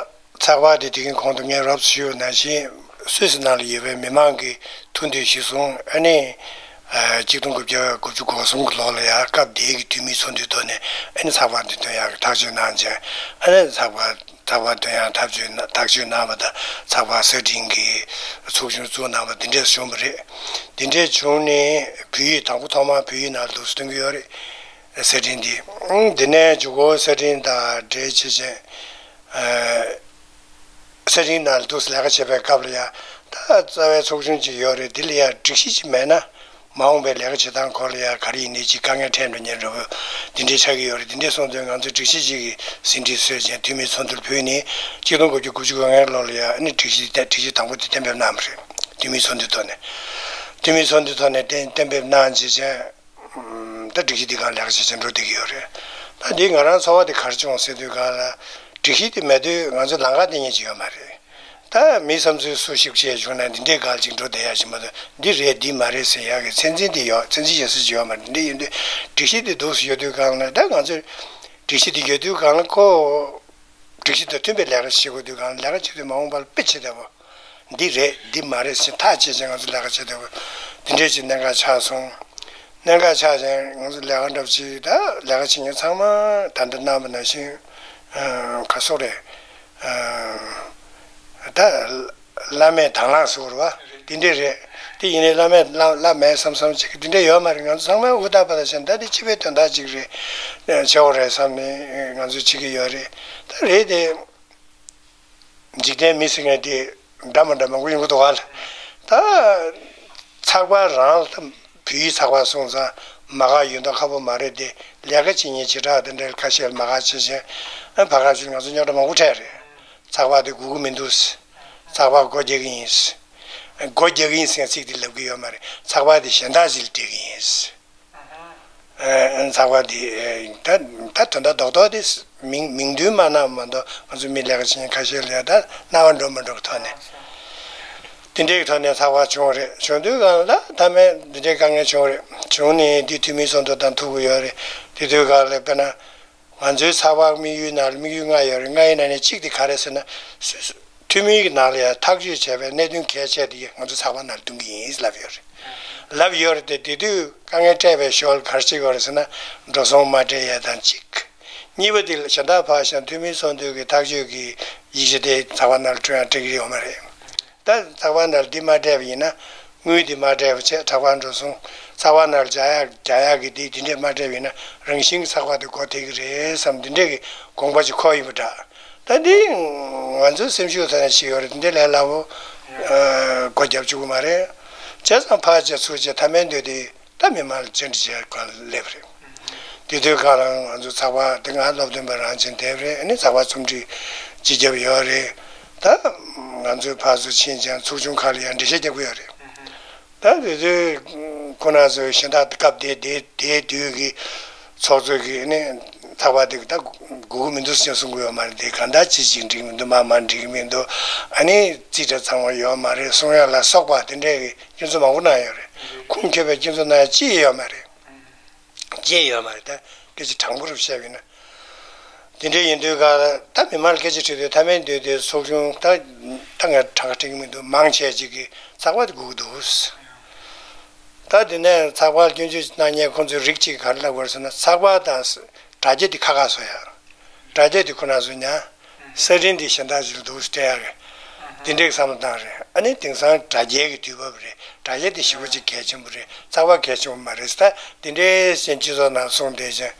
ཚགས་པར་དེ་དེ་གིན་གོང་དུ་ངས་རོབ་ཞུས་ནང་བཞིན་སུད་སི་ནང་ལ་ཡོད་པའི་མི་མང་གི་ཐུགས་འདོད་གཞིར་བཟུང་ཨ་ནི་ཨ་གཅིག་སྟོང་དགུ་བརྒྱ་དགུ་བཅུ་གོ་གསུམ་གྱི་ལོ་ལ་ཡང་སྐབས་དེའི་གི་འཐུས་མིའི་ཚོགས་འདུའི་ཐོག་ནས་ཨ་ནི་ཚགས་པར་འདི་འདོན་ཡག་གི་ཐག་གཅོད་གནང་བྱས་ཨ་ནི་ཚགས་པར་ཚགས་པར་འདོན་ཡག་ཐག་གཅོད་གནང་ཐག་གཅོད་གནང་བ་དང་ཚགས་པར་གསར་འཕྲིན་གྱི་ཚོགས་ཆུང་བཙུགས་གནང་བ་འདི་འདྲས་བྱུང་བ་རེད། འདི་འདྲས་བྱུང་ནས་བོད་ཡིག་དང་པོ་ཐོག་མར་བོད་ཡིག་ནང་ལ་འདུག་སེ་སྟོན་གྱི་ཡོད་རེད། གསར་འཕྲིན་འདི། འདི་ནས་འཇུག་སྒོ་གསར་འཕྲིན་དང་འབྲེལ་བྱེད་བྱས། གསར་འཕྲིན་ནང་ལ་འདུག་སེ་ལས་ཀ་བྱེད་པའི་སྐབས་ལ་ཡང་ད་རྩ་བའི་ཚོགས་ཆུང་ཅིག་ཡོད་རེད། འདི་ལ་ཡང་སྒྲིག་གཞི་ཅིག་མེད་ན་མ་འོངས་པའི་ལས་ཀ་བྱེད་སྟངས་སྐོར་ལ་ཡང་ག་རེ་ཡིན་ནའི་ཅིག་དཀའ་ངལ་འཕྲད་འགྲོ་མཁན་འདྲ་བོ་འདི་འདྲའི་ཆགས་ཀྱི་ཡོད་རེད། འདི་འདྲའི་སོང་ཙང་ང་ཚོས་སྒྲིག་གཞི་ཅིག་གི་ཟིན་བྲིས་བཟོས་བྱས་འཐུས་མིའི་ཚོགས་འདུར་ཕུལ་ནས་གཅིག་སྟོང་དགུ་བརྒྱ་དགུ་བཅུ་གོ་ལྔའི་ལོ་ལ་ཡང་ཨ་ནི་སྒྲིག་གཞི་དེ་སྒྲིག་གཞི་དང་པོ་དེ་གཏན་འབེབས་གནང་བ་རེད། འཐུས་མིའི་ཚོགས་འདུའི་ཐོག་ནས། འཐུས་མིའི་ཚོགས་འདུའི་ཐོག་ནས་གཏན་གཏན་འབེབས་གནང་རྗེས་བྱས། ད་སྒྲིག་གཞི་འདི་སྒང་ལས་ཀ་བྱེད་བྱེད་འགྲོ་བསྡད་ཀྱི་ཡོད་རེད། ད་འདི་ང་རང་ཚོར་བ་དེ་ག་རེ་བྱུང་ཟེར་དུས་སྒང་ལ་སྒྲིག་གཞི་དེ་མེད་དུས་ང་ཚོ་ལམ་ཁ་སྟོན་མཁན་ཅིག་ཡོད་མ་རེད། ད་མིའི་བསམ་ཚུལ་སུ་ཞིག་བྱས་བྱུང་ན་འདི་འདྲའི་སྒང་ཅིག་འགྲོ་བསྡད་ཡག་ཅིག་མ་གཏོགས་འདི་རེད་འདི་མ་རེད་ཟེར་ཡག་གི་ཚད་འཛིན་དེ་ཡོད་ཚད་འཛིན་བྱེད་ས་ཅིག་ཡོད་མ་རེད། འདི་ཡིན་དུས་སྒྲིག་གཞི་དེ་འདུག་སེ་ཡོད་དུས་སྒང་ལ་ད་ང་ཚོས་སྒྲིག་གཞི་དེ་ཡོད་དུས་སྒང་ལ་ཁོ་སྒྲིག་གཞི་དང་མཐུན་པའི་ལས་ཀ་བྱེད་དགོས་དུས་སྒང་ལ་ལས་ཀ་བྱེད་དུས་མ་འོངས་པ་ལ་དཔེ་བྱེད་བདེ་པོ། འདི་རེད་འདི་མ་རེད་ཟེར་ཐག་བཅད་བྱས་ང་ཚོ་ལས་ཀ་བྱེད་འདོད་པ་འདི་འདྲས་ཀྱི་གནད་འགག་ཆགས་སོང་། གནད་འགག་ཆགས་བྱས་ང་ཚོ་ལས་ཀ་འདྲ་པོ་ཅིག་ད་ལས་ཀ་བྱེད་མཁན་ཚང་མ་ད་ལྟ་གནང་བ་ནང་བཞིན་ཨ་ག་སོགས་རེད། ཨ་ད་བླ་མས་དང་བླངས་ཟེར་བ་འདི་འདྲས་རེད། དེ་ཡིན་ནའི་བླ་མས་བླ་བླ་མེད་བསམ་བསམ་ཅིག་འདི་འདྲས་ཡོད་མ་རེད། ང་ཚོ་ཚང་མས་ཧུར་ཐག་པ་ད་བྱས་ད་འདི་སྤྱི་པའི་དོན་དག་ཅིག་རེད། བྱེད་དགོས་རེད་བསམ་ནས་ང་ཚོས་བྱེད་ཀྱི་ཡོད་རེད། ད་རེད་དེ། འཇིག་རྟེན་མི་ཟེར་མཁན་དེ་འདྲ་མི་འདྲ་མང་པོ་ཡོང་གི་འདུག་ག་ལ། ད་ཚགས་པར་རང་ལ་ད་བོད་ཡིག་ཚགས་པར་སོང་ཙང་མ་དགའ་ཡོད་མདོག་ཁ་པོ་མ་རེད་དེ། ལས་ཀ་བྱེད་མཁན་བྱེ་བྲག་དེ་འདྲ་ཁ་ཤས་ལ་མ་དགའ་བྱེད་བཞིན་ཨ་ཕ་ཁ་ཤས་ང་ཚོ་རྙོག་དྲ་མང་པོ་འཕྲད་རེད། ཚགས་པར་དེ་དགོས་ཀྱི་མི་འདུག་ཚགས་པར་སྒོ་རྒྱག་གི་ཡིན། སྒོ་རྒྱག་གི་ཡིན་ཟེར་ཚིག་དེ་ལབ་ཀྱི་ཡོད་མ་རེད། ཚགས་པར་དེ་གཞན་དག་ཅིག་ལ་སྤྲད་ཀྱི་ཡིན། ཚགས་པར་འདི་ད་ད་དོན་དག་རྡོག་རྡོག་དེ་མིང་མིང་འདོན་མ་གནང་མ་གཏོགས་ང་ཚོ་མི་ལས་ཀ་བྱེད་མཁན་ཁ་ཤས་ལ་ད་སྣང་བ་འགྲོ་མ་འགྲོ་གི་ཐོག་ནས་དེ་འདྲའི་ཐོག་ནས་ཚགས་པར་བྱུང་བ་རེད། བྱུང་དུས་སྒང་ལ་ད་མེད་འདི་འདྲའི་དཀའ་ངལ་བྱུང་བ་རེད། བྱུང་ནས་འདི་འཐུས་མི་ཚོགས་འདུ་དང་ཐུག་གི་ཡོད་རེད། དེ་དུས་སྒང་ལ་དཔེར་ན་ང་ཚོའི་ཚགས་པར་དམིགས་ཡུལ་ནང་ལ་དམིགས་ཡུལ་ལྔ་ཡོད་རེད། ལྔ་ཡི་ནང་ནས་གཅིག་དེ་ག་རེ་ཟེར་ན་སུད་སི། འཐུས་མིའི་ནང་ལ་ཡང་ཐག་གཅོད་བྱས་པའི་གནད་དོན་གལ་ཆེ་དེ་ང་ཚོ་ཚགས་པར་ནང་ལ་སྟོན་གྱི་ཡིན་ལབ་ཡོད་རེད། ལབ་ཡོད་རེད་དེ་དེ་དུས་དཀའ་ངལ་འཕྲད་པའི་ཞོར་ལ་ག་རེ་བྱེད་དགོས་རེད་ཟེར་ན་འགྲོ་སོང་མ་སྤྲད་ཡས་དང་གཅིག་གཉིས་པ་དེ་ལ་གཞན་དག་ཕར་བཞག་འཐུས་མིའི་ཚོགས་འདུ་གི་ཐག་གཅོད་ཀྱི་ཡིག་ཆ་དེ་ཚགས་པར་ནང་ལ་སྤྲོད་ཡང་སྤྲད་ཀྱི་ཡོད་མ་རེད། ད་ཚགས་པར་ནང་ལ་འདི་མ་སྤྲད་པ་ཡིན་ན། དངུལ་འདི་མ་སྤྲད་པ་བྱས་དྲ་པར་འགྲོ་སོང་། ཚགས་པར་ནང་ལ་རྒྱག་ཡག་རྒྱག་ཡག་གི་འདི་འདི་འདྲས་མ་སྤྲད་པ་ཡིན་ན་རང་བཞིན་གྱི་ཚགས་པར་དེ་སྒོ་ཐེག་གི་རེད་བསམ་འདི་འདྲས་ཀྱི་དགོངས་པ་ཅིག་འཁོར་ཡོད་པ་འདྲ། ད་འདི་ང་ཚོའི་སེམས་ཤུགས་ཐོག་ནས་བྱས་ཡོད་རེད། འདི་འདྲས་ལས་སླ་པོ་སྒོ་རྒྱབ་བཅུག་གི་མ་རེད། བྱས་ཙང་ཕར་བྱས་ཚུར་བྱས་ཐ་མལ་འདོད་དེ་ད་མི་མང་ལ་བཅར་འདྲི་བྱས་གང་སླེབས་རེད། དེ་དུས་ཁ་རང་ང་ཚོ་ཚགས་པར་དེ་སྔ་སློབ་སྟོན་པ་རང་བྱས་བསྡད་པ་རེད། ཨ་ནི་ཚགས་པར་རྩོམ་སྒྲིག་སྤྱི་ཁྱབ་ཡོད་རེད། ད་ང་ཚོའི་ཕར་ཚུར་ཕྱིན་ཀྱང་ཚོགས་ཆུང་ཁག་ལ་ཡང་འགྲེལ་བཤད་རྒྱག་གི་ཡོད་རེད། ད་དེ་དུས་ཁོ་རང་ཚོའི་གཞན་དག་སྐབས་དེ་དེ་དེའི་དུས་ཀྱི་ཚོགས་གཙོ་གིས་ཨ་ནི་ཚགས་པར་དེ་ད་དགོས་ཀྱི་མི་འདུག་ཟེར་གསུང་གི་ཡོད་མ་རེད། དེ་གང་ལྟར་ཅི་ཞིག་འགྲིག་མི་འདུག་མ་མ་འགྲིག་མི་འདུག་ཨ་ནི་རྩིས་ཁྲ་ཚང་བ་ཡོད་མ་རེད་གསུང་ཡ་ལ་སོགས་པ་དེ་འདྲའི་སྐྱོན་འཛུགས་མང་པོ་གནང་ཡོད་རེད། ཁུངས་འཁྱོལ་བའི་སྐྱོན་འཛུགས་གནང་ཡ་ཅི་ཡང་ཡོད་མ་རེད། ཅི་ཡང་ཡོད་མ་རེད། ད་སྐད་ཆ་དྲང་པོ་རུ་བཤད་པ་ཡིན་ན། དེ་འདྲ་ཡིན་དུས་ག་ད་མི་མང་ལ་སྐད་ཆ་དྲིས་དུས་ཐ་མལ་འདོད་དེ་ཚོགས་ཆུང་ད་ད་ངས་གྲངས་ཀ་འགྲིག་གི་མི་འདུག་མང་ཆེ་ཅིག་གིས་ཚགས་པར་དེ་དགོས་ཀྱི་འདུག་ད་དེ་ནས་ཚགས་པར་སྐྱོན་བརྗོད་གནང་མཁན་ཁོང་ཚོའི་རིགས་གཅིག་ག་རེ་ལབ་དགོས་རེད་ཟེར་ན་ཚགས་པར་དང་དྲ་རྒྱ་དེ་ཁ་ཁ་བཟོ་ཡ། དྲ་རྒྱ་དེ་ཁོ་ན་ཚོ་ཉར། གསར་འཕྲིན་དེ་གཞན་དག་ཅིག་ལ་འདུག་སྤྲད་ཡ་རེད། དེ་འདྲའི་བསམ་བློ་བཏང་རེད། ཨ་ནི་དེང་སང་དྲ་རྒྱའི་གི་དུས་བབ་རེད། དྲ་རྒྱ་དེ་ཞེ་པོ་ཅིག་གལ་ཆེན་པོ་རེད། ཚགས་པར་གལ་ཆེན་པོ་མ་རེད་ཟེར། ད་དེ་འདྲའི་སྤྱི་ཚོགས་ནང་གསུངས་བསྡད་ཅིང་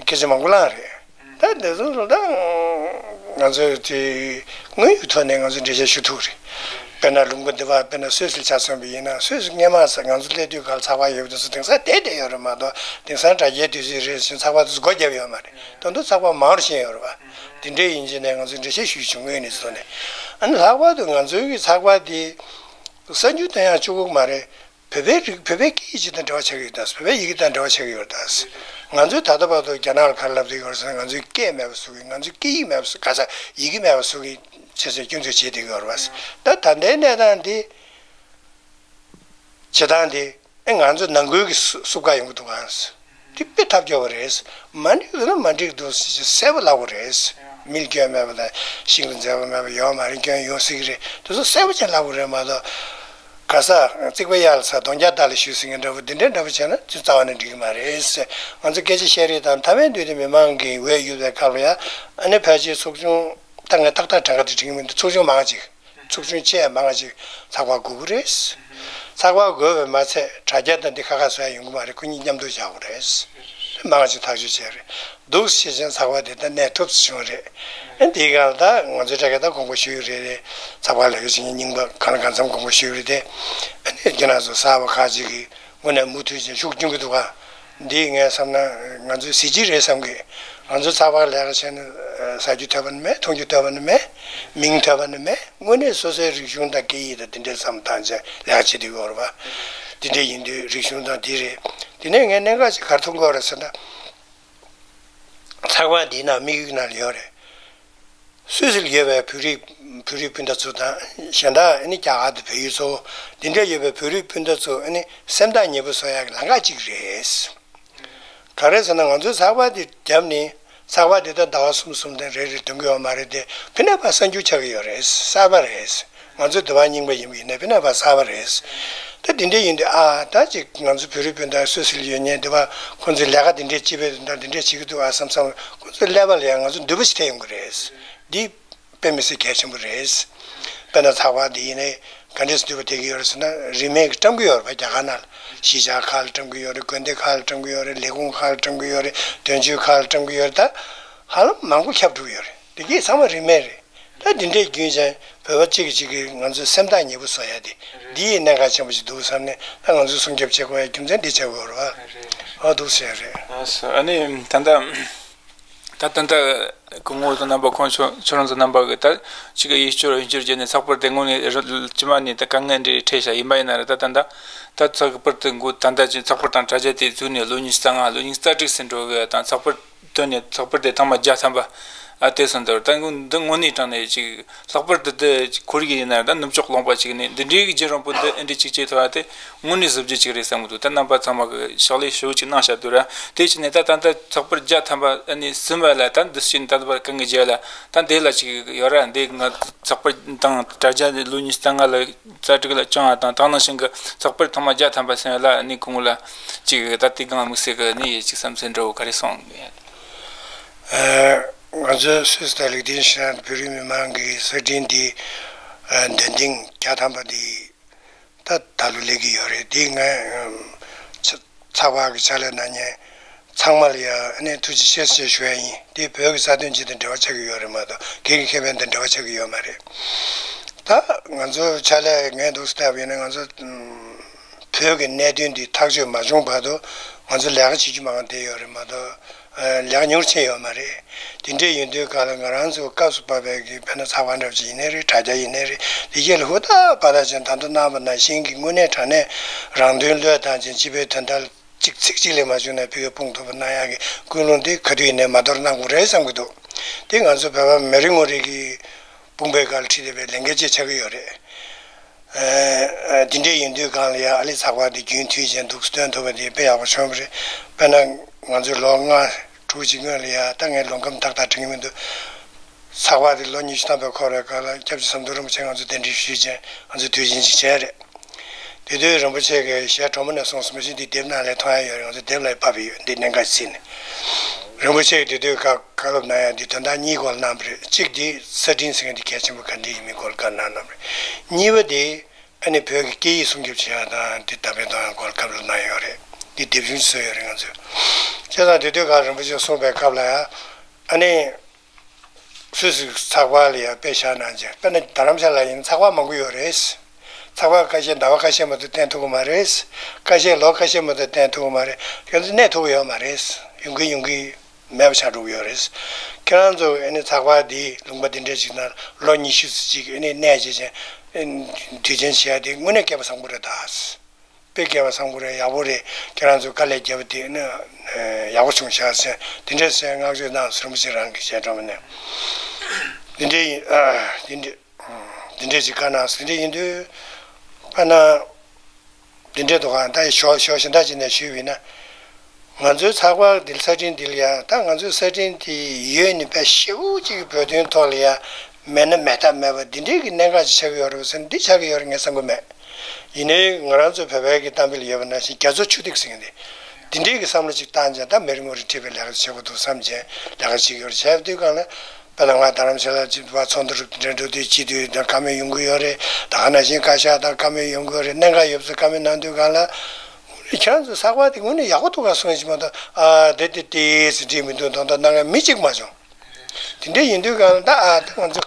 སྐད་ཆ་མང་པོ་གླེང་རེད། ད་དེ་ཚོ་ལ་ད་ང་ཚོས་དེ་དངོས་ཡོད་ཐོག་ནས་ང་ཚོས་འགྲེལ་བཤད་ཞུ་ཐུབ་རེད། དཔེར་ན་ལུང་པ་འདི་པར་དཔེར་ན་སུད་སིར་ཆ་མཚོན་པ་ཡིན་ན་སུད་སི་སྔོན་མ་ས་ང་ཚོ་སླེབས་དུས་ག་ལ་ཚགས་པར་ཡོད་པ་དེ་ཚོ་དེང་སང་བསྡད་བསྡད་ཡོད་རེད་མ་གཏོགས་དེང་སང་དྲ་རྒྱའི་དུས་ཚོད་རེད་ཟེར་ཚགས་པར་དེ་ཚོ་སྒོ་བརྒྱབ་ཡོད་མ་རེད། ད་དུང་ཚགས་པར་མང་རུ་ཕྱིན་ཡོད་རེད་པ། དེ་འདྲའི་ཡིན་གཅིག་ནས་ང་ཚོས་འགྲེལ་བཤད་ཞུས་བྱུང་ངོས་ནས་སོང་ནས་ཨ་ནི་ལྷག་པར་དུ་ང་ཚོའི་གི་ཚགས་པར་དེ་གསར་འགྱུར་བཏོན་ཡག་གཅིག་པོ་མ་རེད། བོད་པའི་རིགས། བོད་པའི་སྐད་ཡིག་ཅིག་དང་འབྲེལ་བ་ཆགས་ཀྱི་ཡོད་ད། བོད་པའི་ཡི་གེ་དང་འབྲེལ་བ་ཆགས་ཀྱི་ཡོད་ད། ང་ཚོས་ད་ལྟ་བར་དུ་རྒྱ་ནག་ལ་ག་རེ་ལབ་བསྡད་ཡོད་ཟེར་ན། ང་ཚོའི་སྐད་མེད་པ་བཟོ་གི། ང་ཚོའི་སྐད་ཡིག་མེད་པ་བཟོ་གི། ག་ས། ཡི་གེ་མེད་པ་བཟོ་གི། བྱས་ཙང་སྐྱོན་འཛུགས་བྱེད་བསྡད་ཀྱི་ཡོད་རེད་པ། ད་ད་ལྟའི་གནས་སྟངས་འདི། བྱེད་སྟངས་འདི། ཨེ། ང་ཚོ་ནང་ཁུལ་གྱི་སུ་སུབ་ཁ་ཡོང་གི་འདུག་ག། འདི་དཔེ་ཐབས་སྐྱོ་བ་རེད། མ་འགྲིག་འདུག་ན་མ་འགྲིག་འདུག་ཟེར་གྱི་གསལ་པོ་ལབ་དགོས་རེད། མིར་སྐྱོན་མེད་པ་དང་ཤིང་ལ་འཛེག་པ་མེད་པ་ཡོད་མ་རེད། སྐྱོན་ཡོད་སྲིད་ཀྱི་རེད། དེ་ཚོ་གསལ་པོ་བྱས་ལབ་དགོས་རེད་མ་གཏོགས། ག་ས། རྩིག་པ་གཡར་ལ་ཟ། གདོང་རྒྱག་རྟ་ལ་གཞུས་ཟེར་མཁན་འདྲ་པོ། འདི་འདྲའི་འདྲ་པོ་བྱས་ན་ཅི་རྩ་བ་ནས་འགྲིག་གི་མ་རེད། ང་ཚོ་སྐད་ཆ་བཤད་རེས་དང་མཐའ་མའི་དུས་དེ་མི་མང་གི་འོས་ཡོད་པའི་སྐབས་ལ་ཡ། ཨ་ནི་ཕལ་ཆེར་ཚོགས་ཆུང་། ད་ངས་ཏག་ཏག་གྲངས་ཀ་དེ་དྲན་གྱི་མི་འདུག་ཚོགས་ཆུང་མང་ཅིག་ཚོགས་ཆུང་ཆེས་མང་ཅིག་ཚགས་པར་དགོས་ཀྱི་རེད། ཚགས་པར་དགོས་པས་མ་ཚད་དྲ་རྒྱ་དང་འདི་ཁ་ཁ་བཟོ་ཡ་ཡོང་གི་མ་རེད། ཁོ་གཉིས་མཉམ་དུ་བཞག་དགོས་རེད། མང་ཅིག་ཐག་གཅོད་བྱས་རེད། འདུག་སེ་བྱས་ཚགས་པར་དེ་ད་གནས་ཐུབ་ཙམ་བྱུང་རེད། ཨ། འདིའི་སྒང་ལ་ད་ང་ཚོའི་དྲ་རྒྱ་ད་དགོངས་པ་ཞུས་རེད་རེད། ཚགས་པར་ལས་ཀ་བྱེད་མཁན་རྙིང་པ་གང་ལ་གང་འཚམ་དགོངས་པ་ཞུས་རེད་དེ། ཨ་ནི་ཁྱེད་རང་ཚོ་གསར་པ་ཁག་ཅིག་གིས་དངོས་གནས་མུ་མཐུད་བྱས་ཤུགས་སྐྱོན་གྱི་འདུག་ག། འདི་ངས་བསམ་ན་ང་ཚོའི་གཟི་བརྗིད་རེད་བསམ་གི། ང་ཚོ་ཚགས་པར་ལས་ཀ་བྱས་ནས་ཟ་རྒྱུ་ཐོབ་པ་ནི་མེད། འཐུང་རྒྱུ་ཐོབ་པ་ནི་མེད། མིང་ཐོབ་པ་ནི་མེད། དངོས་གནས་སོ་སོའི་རིག་གཞུང་དང་སྐད་ཡིག་དང་འདི་འདྲའི་བསམ་བཏང་བྱས་ལས་ཀ་བྱེད་དུས་ཡོད་རེད་པ། འདི་འདྲ་ཡིན་དུས་རིག་གཞུང་དང་འདི་རེད། དེ་ནས་ངས་གནད་འགག་ཅིག་ག་རེ་མཐོང་གི་ཡོད་རེད་ཟེར་ན། ཚགས་པར་འདིའི་ནང་དམིགས་ཡུལ་ནང་ལ་ཡོད་རེད། སུད་སི་ལ་ཡོད་པའི་བོད་རིགས། བོད་རིགས་སྤུན་ཟླ་ཚོ་དང་། གཞན་དག་ཨ་ནི་རྒྱ་གར་དང་བལ་ཡུལ་གཙོ་བོ་འདི་འདྲ་ཡོད་པའི་བོད་རིགས་སྤུན་ཟླ་ཚོ་ཨ་ནི་སེམས་ཐག་ཉེ་པོ་བཟོ་ཡག་གི་ལམ་ཁ་གཅིག་རེད། ག་རེ་ཟེར་ན། ང་ཚོས་ཚགས་པར་འདི་བརྒྱབ་ནས། ཚགས་པར་འདི་ད་ཟླ་བ་གསུམ་གསུམ་དང་རེ་རེ་འདོན་གྱི་ཡོད་མ་རེད་དེ། ཕི་ནས་ཕར་གསར་འགྱུར་ཆགས་ཀྱི་ཡོད་རེད། གསར་པ་རེད། ང་ཚོའི་འདི་པར་རྙིང་པ་ཡིན་པ་ཡིན་ནའི་ཕི་ནས་ཕར་གསར་པ་རེད། ད་འདི་འདྲ་ཡིན་དུས། ཨ། ད་ཅིག་ང་ཚོ་བོད་རིགས་སྤུན་ཟླ་སུད་སི་ལ་ཡོད་མཁན་འདི་པར་ཁོང་ཚོས་ལས་ཀ་འདི་འདྲའི་སྤྱི་པའི་དོན་དག་འདི་འདྲ་བྱེད་ཀྱི་འདུག་ཨ་བསམ་བསམ། ཁོང་ཚོའི་ཀླད་པ་ལ་ཡང་ང་ཚོ་འདོད་པ་ཞིག་ཐེབས་ཡོང་གི་རེད། འདི་དཔེ་མི་སྲིད་གལ་ཆེན་པོ་རེད། དཔེར་ན་ཚགས་པར་འདི་ཡིན་ནའི་ག་འདྲས་སེ་འདོད་པ་ཐེབས་ཀྱི་ཡོད་རེད་ཟེར་ན། རིན་མེད་ཀྱི་བཀྲམ་གྱི་ཡོད་རེད་པ། རྒྱ་གར་ནང་ལ་གཞིས་ཆགས་ཁག་ལ་བཀྲམ་གྱི་ཡོད་རེད། དགོན་སྡེ་ཁག་ལ་བཀྲམ་གྱི་ཡོད་རེད། ལས་ཁུངས་ཁག་ལ་བཀྲམ་གྱི་ཡོད་རེད། དོན་གཅོད་ཁག་ལ་བཀྲམ་གྱི་ཡོད་རེད། ད་ཧ་ལམ་མང་པོ་ཁྱབ་འགྲོ་གི་ཡོད་རེད། དེ་གས་ཚང་མ་རིན་མེད་རེད། ད་འདི་འདྲའི་རྒྱུན་ཅན་བོད་པ་གཅིག་གིས་གཅིག་གི་ང་ཚོའི་སེམས་ཐག་ཉེ་པོ་བཟོ་ཡ་དེ། རེད། འདི་ཡི་གནད་འགག་ཆེན་པོ་ཞིག་འདུག་བསམ་ནས། ད་ང་ཚོས་སྲུང་སྐྱོབ་བྱེད་དགོས་ཡ་རྒྱུ་མཚན་འདི་ཆགས་ཡོད་རེད་པ། རེད། ཨོ། འདུག་ཟེར་རེད། ཨ་སོ། ཨ་ནི་ད་ལྟ། ད་ད་ལྟ་སྐུ་ངོ་དང་རྣམ་པ་ཁོང་ཚོ། ཁྱོད་རང་ཚོ་རྣམ་པ་གིས་ད་ཅིག་ཡིད་སྐྱོ་རུ་ཡིད་སྐྱོ་རུ་བྱས་ནས་ཚགས་པར་དེ་དངོས་གནས་ར་ཇི་མ་ནས་ད་དཀའ་ངལ་འདྲ་འཕྲད་བཞག་ཡིན་པ་ཡིན་ན་ར། ད་ད་ད་ད་ཚགས་པར་དེ་འགོ། ད་ད་ཅིག་ཚགས་པར་དང་དྲ་རྒྱ་དེ་བཙུགས་ནས་ལོ་ཉི་ཤུ་རྩ་ལྔ། ལོ་ཉི་ཤུ་རྩ་དྲུག་ཟིན་འགྲོ་གི། ད་ཚགས་པར་བཏོན་ནས། ཚགས་པར་དེ་ཐེངས་མ་བརྒྱ་ཐམ་པ། ཨ། དེ་སོང་དུས་ད་འདི་དངོས་གནས་དྲང་གནས་ཅིག་ལྷག་པར་དུ་དེ་ཁོར་ཡུག་ཡིན་ན་ད་ནུབ་ཕྱོགས་ལུང་པ་ཅིག་ནས་འདི་འདྲའི་གི་རྒྱུན་རིང་པོ་འདི་འདི་འདྲའི་ཅིག་བྱེད་ཐུབ་པ་དེ་དངོས་གནས་གཟི་བརྗིད་ཅིག་རེད་བསམ་གི་འདུག་ད་རྣམ་པ་ཚང་མ་གིས་ཕྱག་ལས་ཞེ་པོ་ཅིག་གནང་བཞག་འདུག་ར། དེ་བྱས་ནས་ད་ད་ལྟ་ཚགས་པར་བརྒྱ་ཐམ་པ་ཨ་ནི་ཟིན་པ་ལ། ད་འདི་ཕྱིན་ད་བར་གང་གི་རྗེས་ལ་ད་འདི་ལ་ཅིག་ཡོད་ར། འདི་ང་ཚགས་པར་དང་དྲ་རྒྱ་ལོ་ཉི་ཤུ་རྩ་ལྔ་ལ། རྩ་དྲུག་ལ་བཅངས་པ་དང་། ད་ནང་བཞིན་གྱི་ཚགས་པར་ཐེངས་མ་བརྒྱ་ཐམ་པ་ཟིན་པ་ལ་ནི་ཁོང་ལ་ཅིག་ད་དེ་གང་དམིགས་བསལ་གྱི་ནི་ཅིག་བསམ་ཚུལ་འདྲ་བོ་ག་རེ་གསུང་། ཨ། ང་ཚོས་སུད་སི་དང་ལིག་ཏེན་ཤི་ཊེན་བོད་རིགས་མི་མང་གི་གསར་འཕྲིན་འདི། ཨ། འདོན་ཐེངས་བརྒྱ་ཐམ་པ་འདི་ད་ད་ལོ་སླེབས་ཀྱི་ཡོད་རེད། འདི་ངས། ཨམ། ཚ་ཚགས་པར་གྱི་ཕྱག་ལས་གནང་མཁན་ཚང་མ་ལ་ཡ་ཨ་ནི་ཐུགས་རྗེ་ཆེ་ཞེས་ཞུ་ཡ་ཡིན། འདི་བོད་ཀྱི་རྩ་དོན་ཅིག་དང་འབྲེལ་བ་ཆགས་ཀྱི་ཡོད་རེད་མ་གཏོགས། སྒེར་གྱི་ཁེ་ཕན་དང་འབྲེལ་བ་ཆགས་ཀྱི་ཡོད་མ་རེད། ད་ང་ཚོ་ཕྱག་ལས་ངས་འདུག་སེ་བལྟས་པ་ཡིན་ན། ང་ཚོ། ཨམ། བོད་ཀྱི་གནད་དོན་འདི་ཐག་གཅོད་མ་བྱུང་བར་དུ་ང་ཚོ་ལས་ཀ་བྱེད་རྒྱུ་མང་བསྡད་ཡོད་རེད་མ་གཏོགས། ཨ། ལས་ཀ་ཉུང་རུ་ཕྱིན་ཡོད་མ་རེད། དེ་འདྲ་ཡིན་དུས་སྒང་ལ་ང་རང་ཚོ་སྐབས་སུ་བབས་པའི་གི་དཔེར་ན་ཚགས་པར་འདྲ་བ་ཅིག་ཡིན་ནའི་རེད། དྲ་རྒྱ་ཡིན་ནའི་རེད། དེ་གས་ལ་ཧུར་ཐག་པ་ཐག་བྱས་ནས་ད་དུང་གནང་བ་ནང་བཞིན་གྱི་དངོས་གནས་དྲང་གནས་རང་དོན་བློས་བཏང་བྱས་སྤྱི་པའི་དོན་དག་ལ་གཅིག་ཚིག་གཅིག་ལས་མ་བྱུང་ན་ཕ་གིར་སྤུངས་ཐུབ་པ་གནང་ཡག་གི་ཀུན་སློང་དེ་ག་དུས་ཡིན་ནའི་མ་དོར་གནང་དགོས་རེད་བསམ་གྱི་འདུག་དེ་ང་ཚོ་བོད་པ་མི་རེ་ངོ་རེ་གི་དཔུང་པའི་སྒང་ལ་ཁྲིད་བསྡད་པའི་ལས་འགན་ཅིག་ཆགས་ཀྱི་ཡོད་རེད། ཨ། ཨ། དེ་འདྲ་ཡིན་དུས་སྒང་ལ་ཡ། ཨ་ལས་ཚགས་པར་དེ་རྒྱུན་མཐུད་བྱས་འདུག་སྟོན་ཐུབ་པ་དེ་དཔེ་ཡག་པོ་བྱུང་བ་རེད། དཔེར་ན་ང་ཚོས་ལོ་ལྔ་དྲུག་ཅིག་སྔོན་ལ་ཡ། ད་ངས་ལོ་ཁམས་ཏག་ཏག་དྲན་གྱི་མི་འདུག་ཚགས་པར་དེ་ལོ་ཉི་ཤུ་ཐམ་པ་འཁོར་བའི་སྐབས་ལ་སྐྱབས་རྗེ་ཟམ་གདོང་རིན་པོ་ཆེ་ང་ཚོ་གདན་འདྲེན་ཞུས་བྱས་ང་ཚོས་དུས་ཆེན་ཅིག་བྱས་རེད། དེ་དུས་རིན་པོ་ཆེ་གི་ཞལ་དྲོན་མོ་ནས་གསུངས་སོང་། མ་གཞི་འདི་དེབ་ནང་ལ་མཐོང་ཡ་ཡོད་རེད། ང་ཚོ་དེབ་ལ་ཕབ་ཡོད། འདི་གནད་འགག་ཅིག་ནི། རིན་པོ་ཆེ་གིས་དེ་དུས་བཀའ་བཀའ་སློབ་གནང་ཡ་འདི་དོན་དག་གཉིས་སྐོར་ལ་གནང་བ་རེད། གཅིག་འདི་གསར་འཕྲིན་ཟེར་མཁན་འདི་གལ་ཆེན་པོ་ག་འདྲ་ཡིན་མིན་སྐོར་ལ་བཀའ་གནང་གནང་བ་རེད། གཉིས་པ་འདི་ཨ་ནི་བོད་ཀྱི་སྐད་ཡིག་སྲུང་སྐྱོབ་བྱེད་ཡ་དང་འདི་དར་སྤེལ་གཏོང་ཡ་སྐོར་ལ་བཀའ་སློབ་གནང་ཡོད་རེད། འདི་དེབ་ཆུང་ཅིག་བཟོས་ཡོད་རེད་ང་ཚོས། བྱས་ཙང་དེ་དུས་སྒང་རིན་པོ་ཆེས་གསུངས་པའི་སྐབས་ལ་ཡ། ཨ་ནི། སུད་སི་ཚགས་པར་ལ་ཡ་དཔེ་བཞག་གནང་བྱས། དཔེར་ན་རྡ་རམ་ས་ལ་ཡིན་ན་ཚགས་པར་མང་པོ་ཡོད་རེད། ཚགས་པར་ཁ་ཤས་ཟླ་བ་ཁ་ཤས་མ་གཏོགས་བཏོན་ཐུབ་ཀྱི་མ་རེད། ཁ་ཤས་ལོ་ཁ་ཤས་མ་གཏོགས་བཏོན་ཐུབ་ཀྱི་མ་རེད། ཁྱེད་ཚོ་གནས་ཐུབ་ཀྱི་ཡོད་མ་རེད། ཡོང་གི་ཡོང་གི་མེད་པ་ཆགས་འགྲོ་གི་ཡོད་རེད། ཁྱེད་རང་ཚོ་ཨ་ནི་ཚགས་པར་འདི་ལུང་པ་འདི་འདྲ་ཞིག་ནང་ལོ་ཉི་ཤུ་ཙམ་ཅིག་ཨ་ནི་གནས་བྱས་བྱས། དུས་ཆེན་བྱེད་ཡ་དེ་དངོས་གནས་སྐལ་པ་བཟང་པོ་རེད་ད། དཔེ་རྒྱས་པ་བསམ་དགོས་རེད། ཡག་པོ་རེད། ཁྱེད་རང་ཚོས་དཀའ་ལས་བརྒྱབ་པ་དེ་ནི་ཡག་པོ་བྱུང་ཤག་ཟེར། དེ་འདྲས་ཟེར་བསྔགས་བརྗོད་གནང་སོང་། རིན་པོ་ཆེ་རང་གི་ཞལ་དྲངས་པ་ནས། འདི་འདྲས་ཡིན། འདི་འདྲས་འདི་འདྲས་ཅིག་བཀའ་གནང་སོང་། འདི་འདྲས་ཡིན་དུས་བཀའ་གནང་། འདི་འདྲས་འདུག་ག་ད་ཞོ་ཞོ་གཞན་དག་ཅིག་ནས་ཞུས་པ་ཡིན་ན། ང་ཚོའི་ཚགས་པར་འདི་ལ་ས་ཆེན་འདི་ལ་ཡ། ད་ང་ཚོའི་ས་ཆེན་འདི་ཡོད་ནི་དཔེ་ཞེ་པོ་ཅིག་གི་བོད་དོན་ཐོག་ལ་ཡ། མེད་ན་མེད་ཐབས་མེད་པ་འདི་འདྲས་ཀྱི་གནད་འགག་ཅིག་ཆགས་ཀྱི་ཡོད་རེད་པ་ཟེར་ན། འདི་ཆགས་ཀྱི་ཡོད་རེད་ངས་བསམ་གྱི་མེད། ཡིན་ནའི་ང་རང་ཚོ་བོད་པའི་གི་གཏམ་དཔེ་ལ་ཡོད་པ་ནང་བཞིན། རྒྱ་མཚོ་ཆུ་ཐིགས་ཟེར་མཁན་དེ། འདི་འདྲའི་གི་བསམ་བློ་ཅིག་བཏང་བྱས། ད་མི་རེ་ངོ་རེ་ཁྲིད་པའི་ལས་ཀ་ཅིག་བྱེད་དགོས་འདུག་བསམ་བྱས་ལས་ཀ་བྱེད་ཀྱི་ཡོད་རེད། བྱས་པ་དུས་གང་ལ། དཔེར་ན་ང་རྡ་རམ་ས་ལ་ཅིག་བ་ཚོགས་འདུ་རུ་འདྲ་འགྲོ་དུས་སྤྱི་འཐུས་དང་བཀའ་མོལ་ཡོང་གི་ཡོད་རེད། ད་ག་ནང་བཞིན་བཀའ་ཤག་དང་བཀའ་མོལ་ཡོང་གི་ཡོད་རེད། གནད་འགག་ཡོད་ཚད་བཀའ་མོལ་གནང་དུས་གང་ལ། ཁྱེད་རང་ཚོ་ཚགས་པར་དེ་དངོས་གནས་ཡག་པོ་འདུག་ག་གསུངས་ཡིན་ཅི་མ་གཏོགས། ཨ་དེ་དེ་དེ་ཟེར་བྲིས་མི་འདུག་མདོག་མདོག་གནང་མཁན་མི་གཅིག་མ་བྱུང་། དེ་འདྲ་ཡིན་དུས་གང་ལ། ད་ཨ་ད་ང་ཚོ་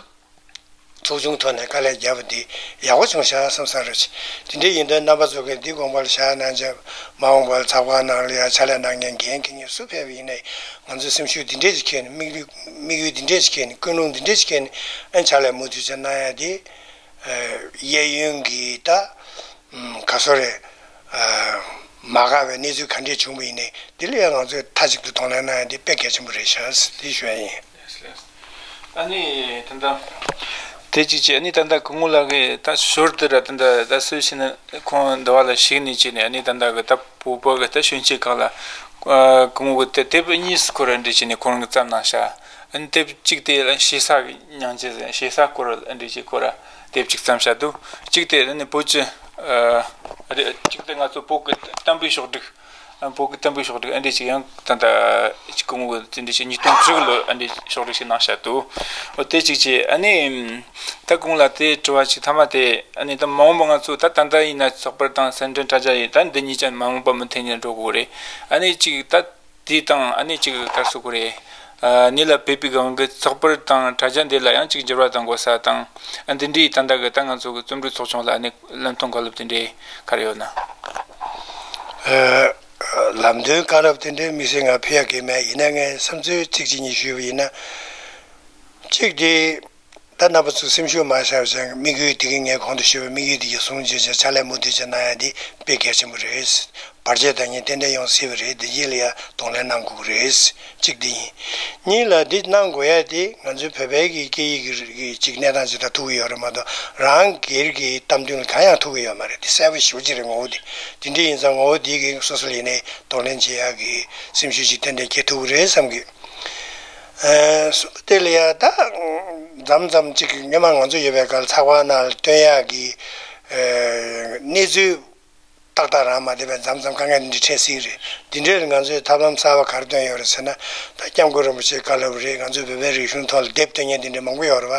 ཚོགས་ཆུང་ཐོག་ནས་དཀའ་ལས་བརྒྱབ་པ་འདི་ཡག་པོ་བྱུང་ཤག་བསམ་བསམ་རེད། དེ་འདྲ་ཡིན་དུས་རྣམ་པ་ཚོ་གིས་འདི་དགོངས་པ་ལ་བཞག་གནང་བྱས། མ་འོངས་པར་ཚགས་པར་ནང་ལ་ཡ་ཕྱག་ལས་གནང་མཁན་འགན་འཁྱེར་མཁན་སུ་ཕེབས་པ་ཡིན་ནའི། ང་ཚོས་སེམས་ཤུགས་འདི་འདྲས་ཅིག་འཁྱེར་ནས། དམིགས་ཡུལ་དམིགས་ཡུལ་འདི་འདྲས་ཅིག་འཁྱེར་ནས། ཀུན་སློང་འདི་འདྲས་ཅིག་འཁྱེར་ནས། ཨ་ཕྱག་ལས་མུ་མཐུད་བྱས་གནང་ཡ་དེ། ཨ་གཡས་གཡོན་གྱི་ད་ཨམ་ག་སོ་རེད། ཨ་མ་དགའ་བའི་གནས་ཚུལ་ག་འདྲས་བྱུང་བ་ཡིན་ནའི། འདི་ལ་ཡང་ང་ཚོས་མཐའ་གཅིག་ཏུ་གདོང་ལེན་གནང་ཡ་འདི་དཔེ་གལ་ཆེན་པོ་རེད་ཤག་ཟེར་འདི་ཞུ་ཡ་ཡིན། ཨ་ནི་ད་ལྟ་དེ་གཅིག་བྱས། ཨ་ནི་ད་ལྟ་སྐུ་ངོ་ལགས་ཀྱིས་ད་ཞོར་དུ་ར། ད་ལྟ་ད་སུ་ཞིག་ནི་ཁོང་འདི་བ་ལ་གཞིགས་ནས་བྱས་ནས། ཨ་ནི་ད་ལྟ་གི་ད་བོད་པ་གི་ད་གཞོན་སྐྱེས་ཁག་ལ། ཨ་སྐུ་ངོ་གི་དེབ་དེབ་གཉིས་སྐོར་འདྲ་བྱས་ནས་ཁོང་གིས་བརྩམས་གནང་ཤག་ཨ་ནི་དེབ་གཅིག་དེ་ལ་ཞེ་ས་གི་མྱང་ཆེ་ཟེར། ཞེ་ས་སྐོར་འདྲ་བྱས་སྐོར་དེབ་གཅིག་བརྩམས་ཤག་འདུག་གཅིག་དེ་ནི་བོད་ཀྱི། ཨ་རེད། གཅིག་དེ་ང་ཚོ་བོད་ཀྱི་གཏམ་དཔེ་ཕྱོགས་བསྒྲིགས། ཨ་བོད་ཀྱི་གཏམ་དཔེ་ཕྱོགས་བསྒྲིགས་ཨ་འདྲ་ཅིག་ཡང་ད་ལྟ་སྐུ་ངོ་གིས་དེ་འདྲ་ཞིག་ཉིས་སྟོང་དྲུག་ལོ་ཨ་འདྲ་ཕྱོགས་བསྒྲིགས་ཤིག་གནང་ཤག་འདུག་འོ་དེ་གཅིག་བྱས། ཨ་ནི་ད་སྐུ་ངོ་ལགས་དེ་དྲི་བ་ཅིག་མཐའ་མ་དེ། ཨ་ནི་ད་མ་འོངས་པ་ང་ཚོ་ད་ད་ལྟ་ཡིན་ན་ཚགས་པར་དང་གསར་འཕྲིན་དྲ་རྒྱ་ཡིན། ད་འདི་གཉིས་ཀྱང་མ་འོངས་པ་མུ་མཐུད་ནས་འགྲོ་དགོས་རེད། ཨ་ནི་ཅིག་ད་དེ་དང་ཨ་ནི་ཅིག་ག་རེ་ཟེར་དགོས་རེད། ཨ་ནི་ལ་བོད་པའི་སྒང་གི་ཚགས་པར་དང་དྲ་རྒྱ་འདི་ལ་ཡང་ཅིག་འགྱུར་བ་གཏོང་དགོས་ས་དང་། ཨ་འདི་འདྲའི་ད་ལྟ་གི་ད་ང་ཚོ་གི་རྩོམ་སྒྲིག་ཚོགས་ཆུང་ལ་ཨ་ནི་ལམ་སྟོན་བཀའ་སློབ་དེ་འདྲའི་ག་རེ་ཡོད་ན། ཨ་ལམ་སྟོན་བཀའ་སློབ་དེ་འདྲའི་དམིགས་བསལ་ང་ཕུལ་ཡ་གི་མེད། ཡིན་ན་ངས་བསམ་ཚུལ་གཅིག་གཅིག་གཉིས་ཞུས་པ་ཡིན་ན། གཅིག་དེ། ད་རྣམ་པ་ཚོ་སེམས་ཤུགས་མ་ཆག་བྱས། དམིགས་ཡུལ་དེ་གི་ངས་གོང་དུ་ཞུས་པའི་དམིགས་ཡུལ་དེ་གི་བཟུང་བྱས་བྱས་ཕྱག་ལས་མུ་མཐུད་བྱས་གནང་ཡ་དེ་དཔེ་གལ་ཆེན་པོ་རེད། བར་ཆད་དང་ནི་ཏན་ཏན་ཡོང་སྲིད་པ་རེད། དེ་རྗེས་ལ་ཡ་གདོང་ལེན་གནང་དགོས་ཀྱི་རེད། གཅིག་དེ་ཡིན། གཉིས་ལ་འདི་གནང་དགོས་ཡ་དེ་ང་ཚོའི་བོད་པའི་གི་སྐད་ཡིག་གི་རིགས་ཀྱི་གཅིག་གནས་སྟངས་ཅིག་དང་ཐུག་གི་ཡོད་རེད་མ་གཏོགས། རང་སྒེར་གྱི་གཏམ་དོན་ལ་གང་ཡང་ཐུག་གི་ཡོད་མ་རེད། དེ་གསལ་པོ་ཞེ་པོ་ཅིག་རེད། ངོ་བོ་དེ་དེ་འདྲ་ཡིན་ཙང་། ངོ་བོ་དེ་གི་སོ་སོ་ལ་ཡིན་ནའི་གདོང་ལེན་བྱེད་ཡ་གི་སེམས་ཤུགས་ཅིག་ཏན་ཏན་སྐྱེ་ཐུབ་ཀྱི་རེད་བསམ་གི། ཨ་གསུམ་པ་དེ་ལ་ཡ་ད་མཚམས་མཚམས་ཅིག་སྔོན་མ་ང་ཚོ་ཡོད་པའི་སྐབས་ཚགས་པར་ནང་ལ་སྟོན་ཡག་གི་ཨ་གནས་ཚུལ་ཏག་ཏག་རང་མ་བསྡད་པའི་མཚམས་མཚམས་དཀའ་ངལ་འདི་འདྲ་འཕྲད་སྲིད་རེད། འདི་འདྲའི་ང་ཚོས་ཐབས་ལམ་གསར་པ་ག་རེ་བཏོན་ཡོད་རེད་ཟེར་ན། ད་སྐྱབས་མགོན་རིན་པོ་ཆེའི་བཀའ་སློབ་རེད། ང་ཚོའི་བོད་པའི་རིག་གཞུང་ཐོག་ལ་དེབ་སྟོན་མཁན་འདི་འདྲ་མང་པོ་ཡོད་རེད་བ།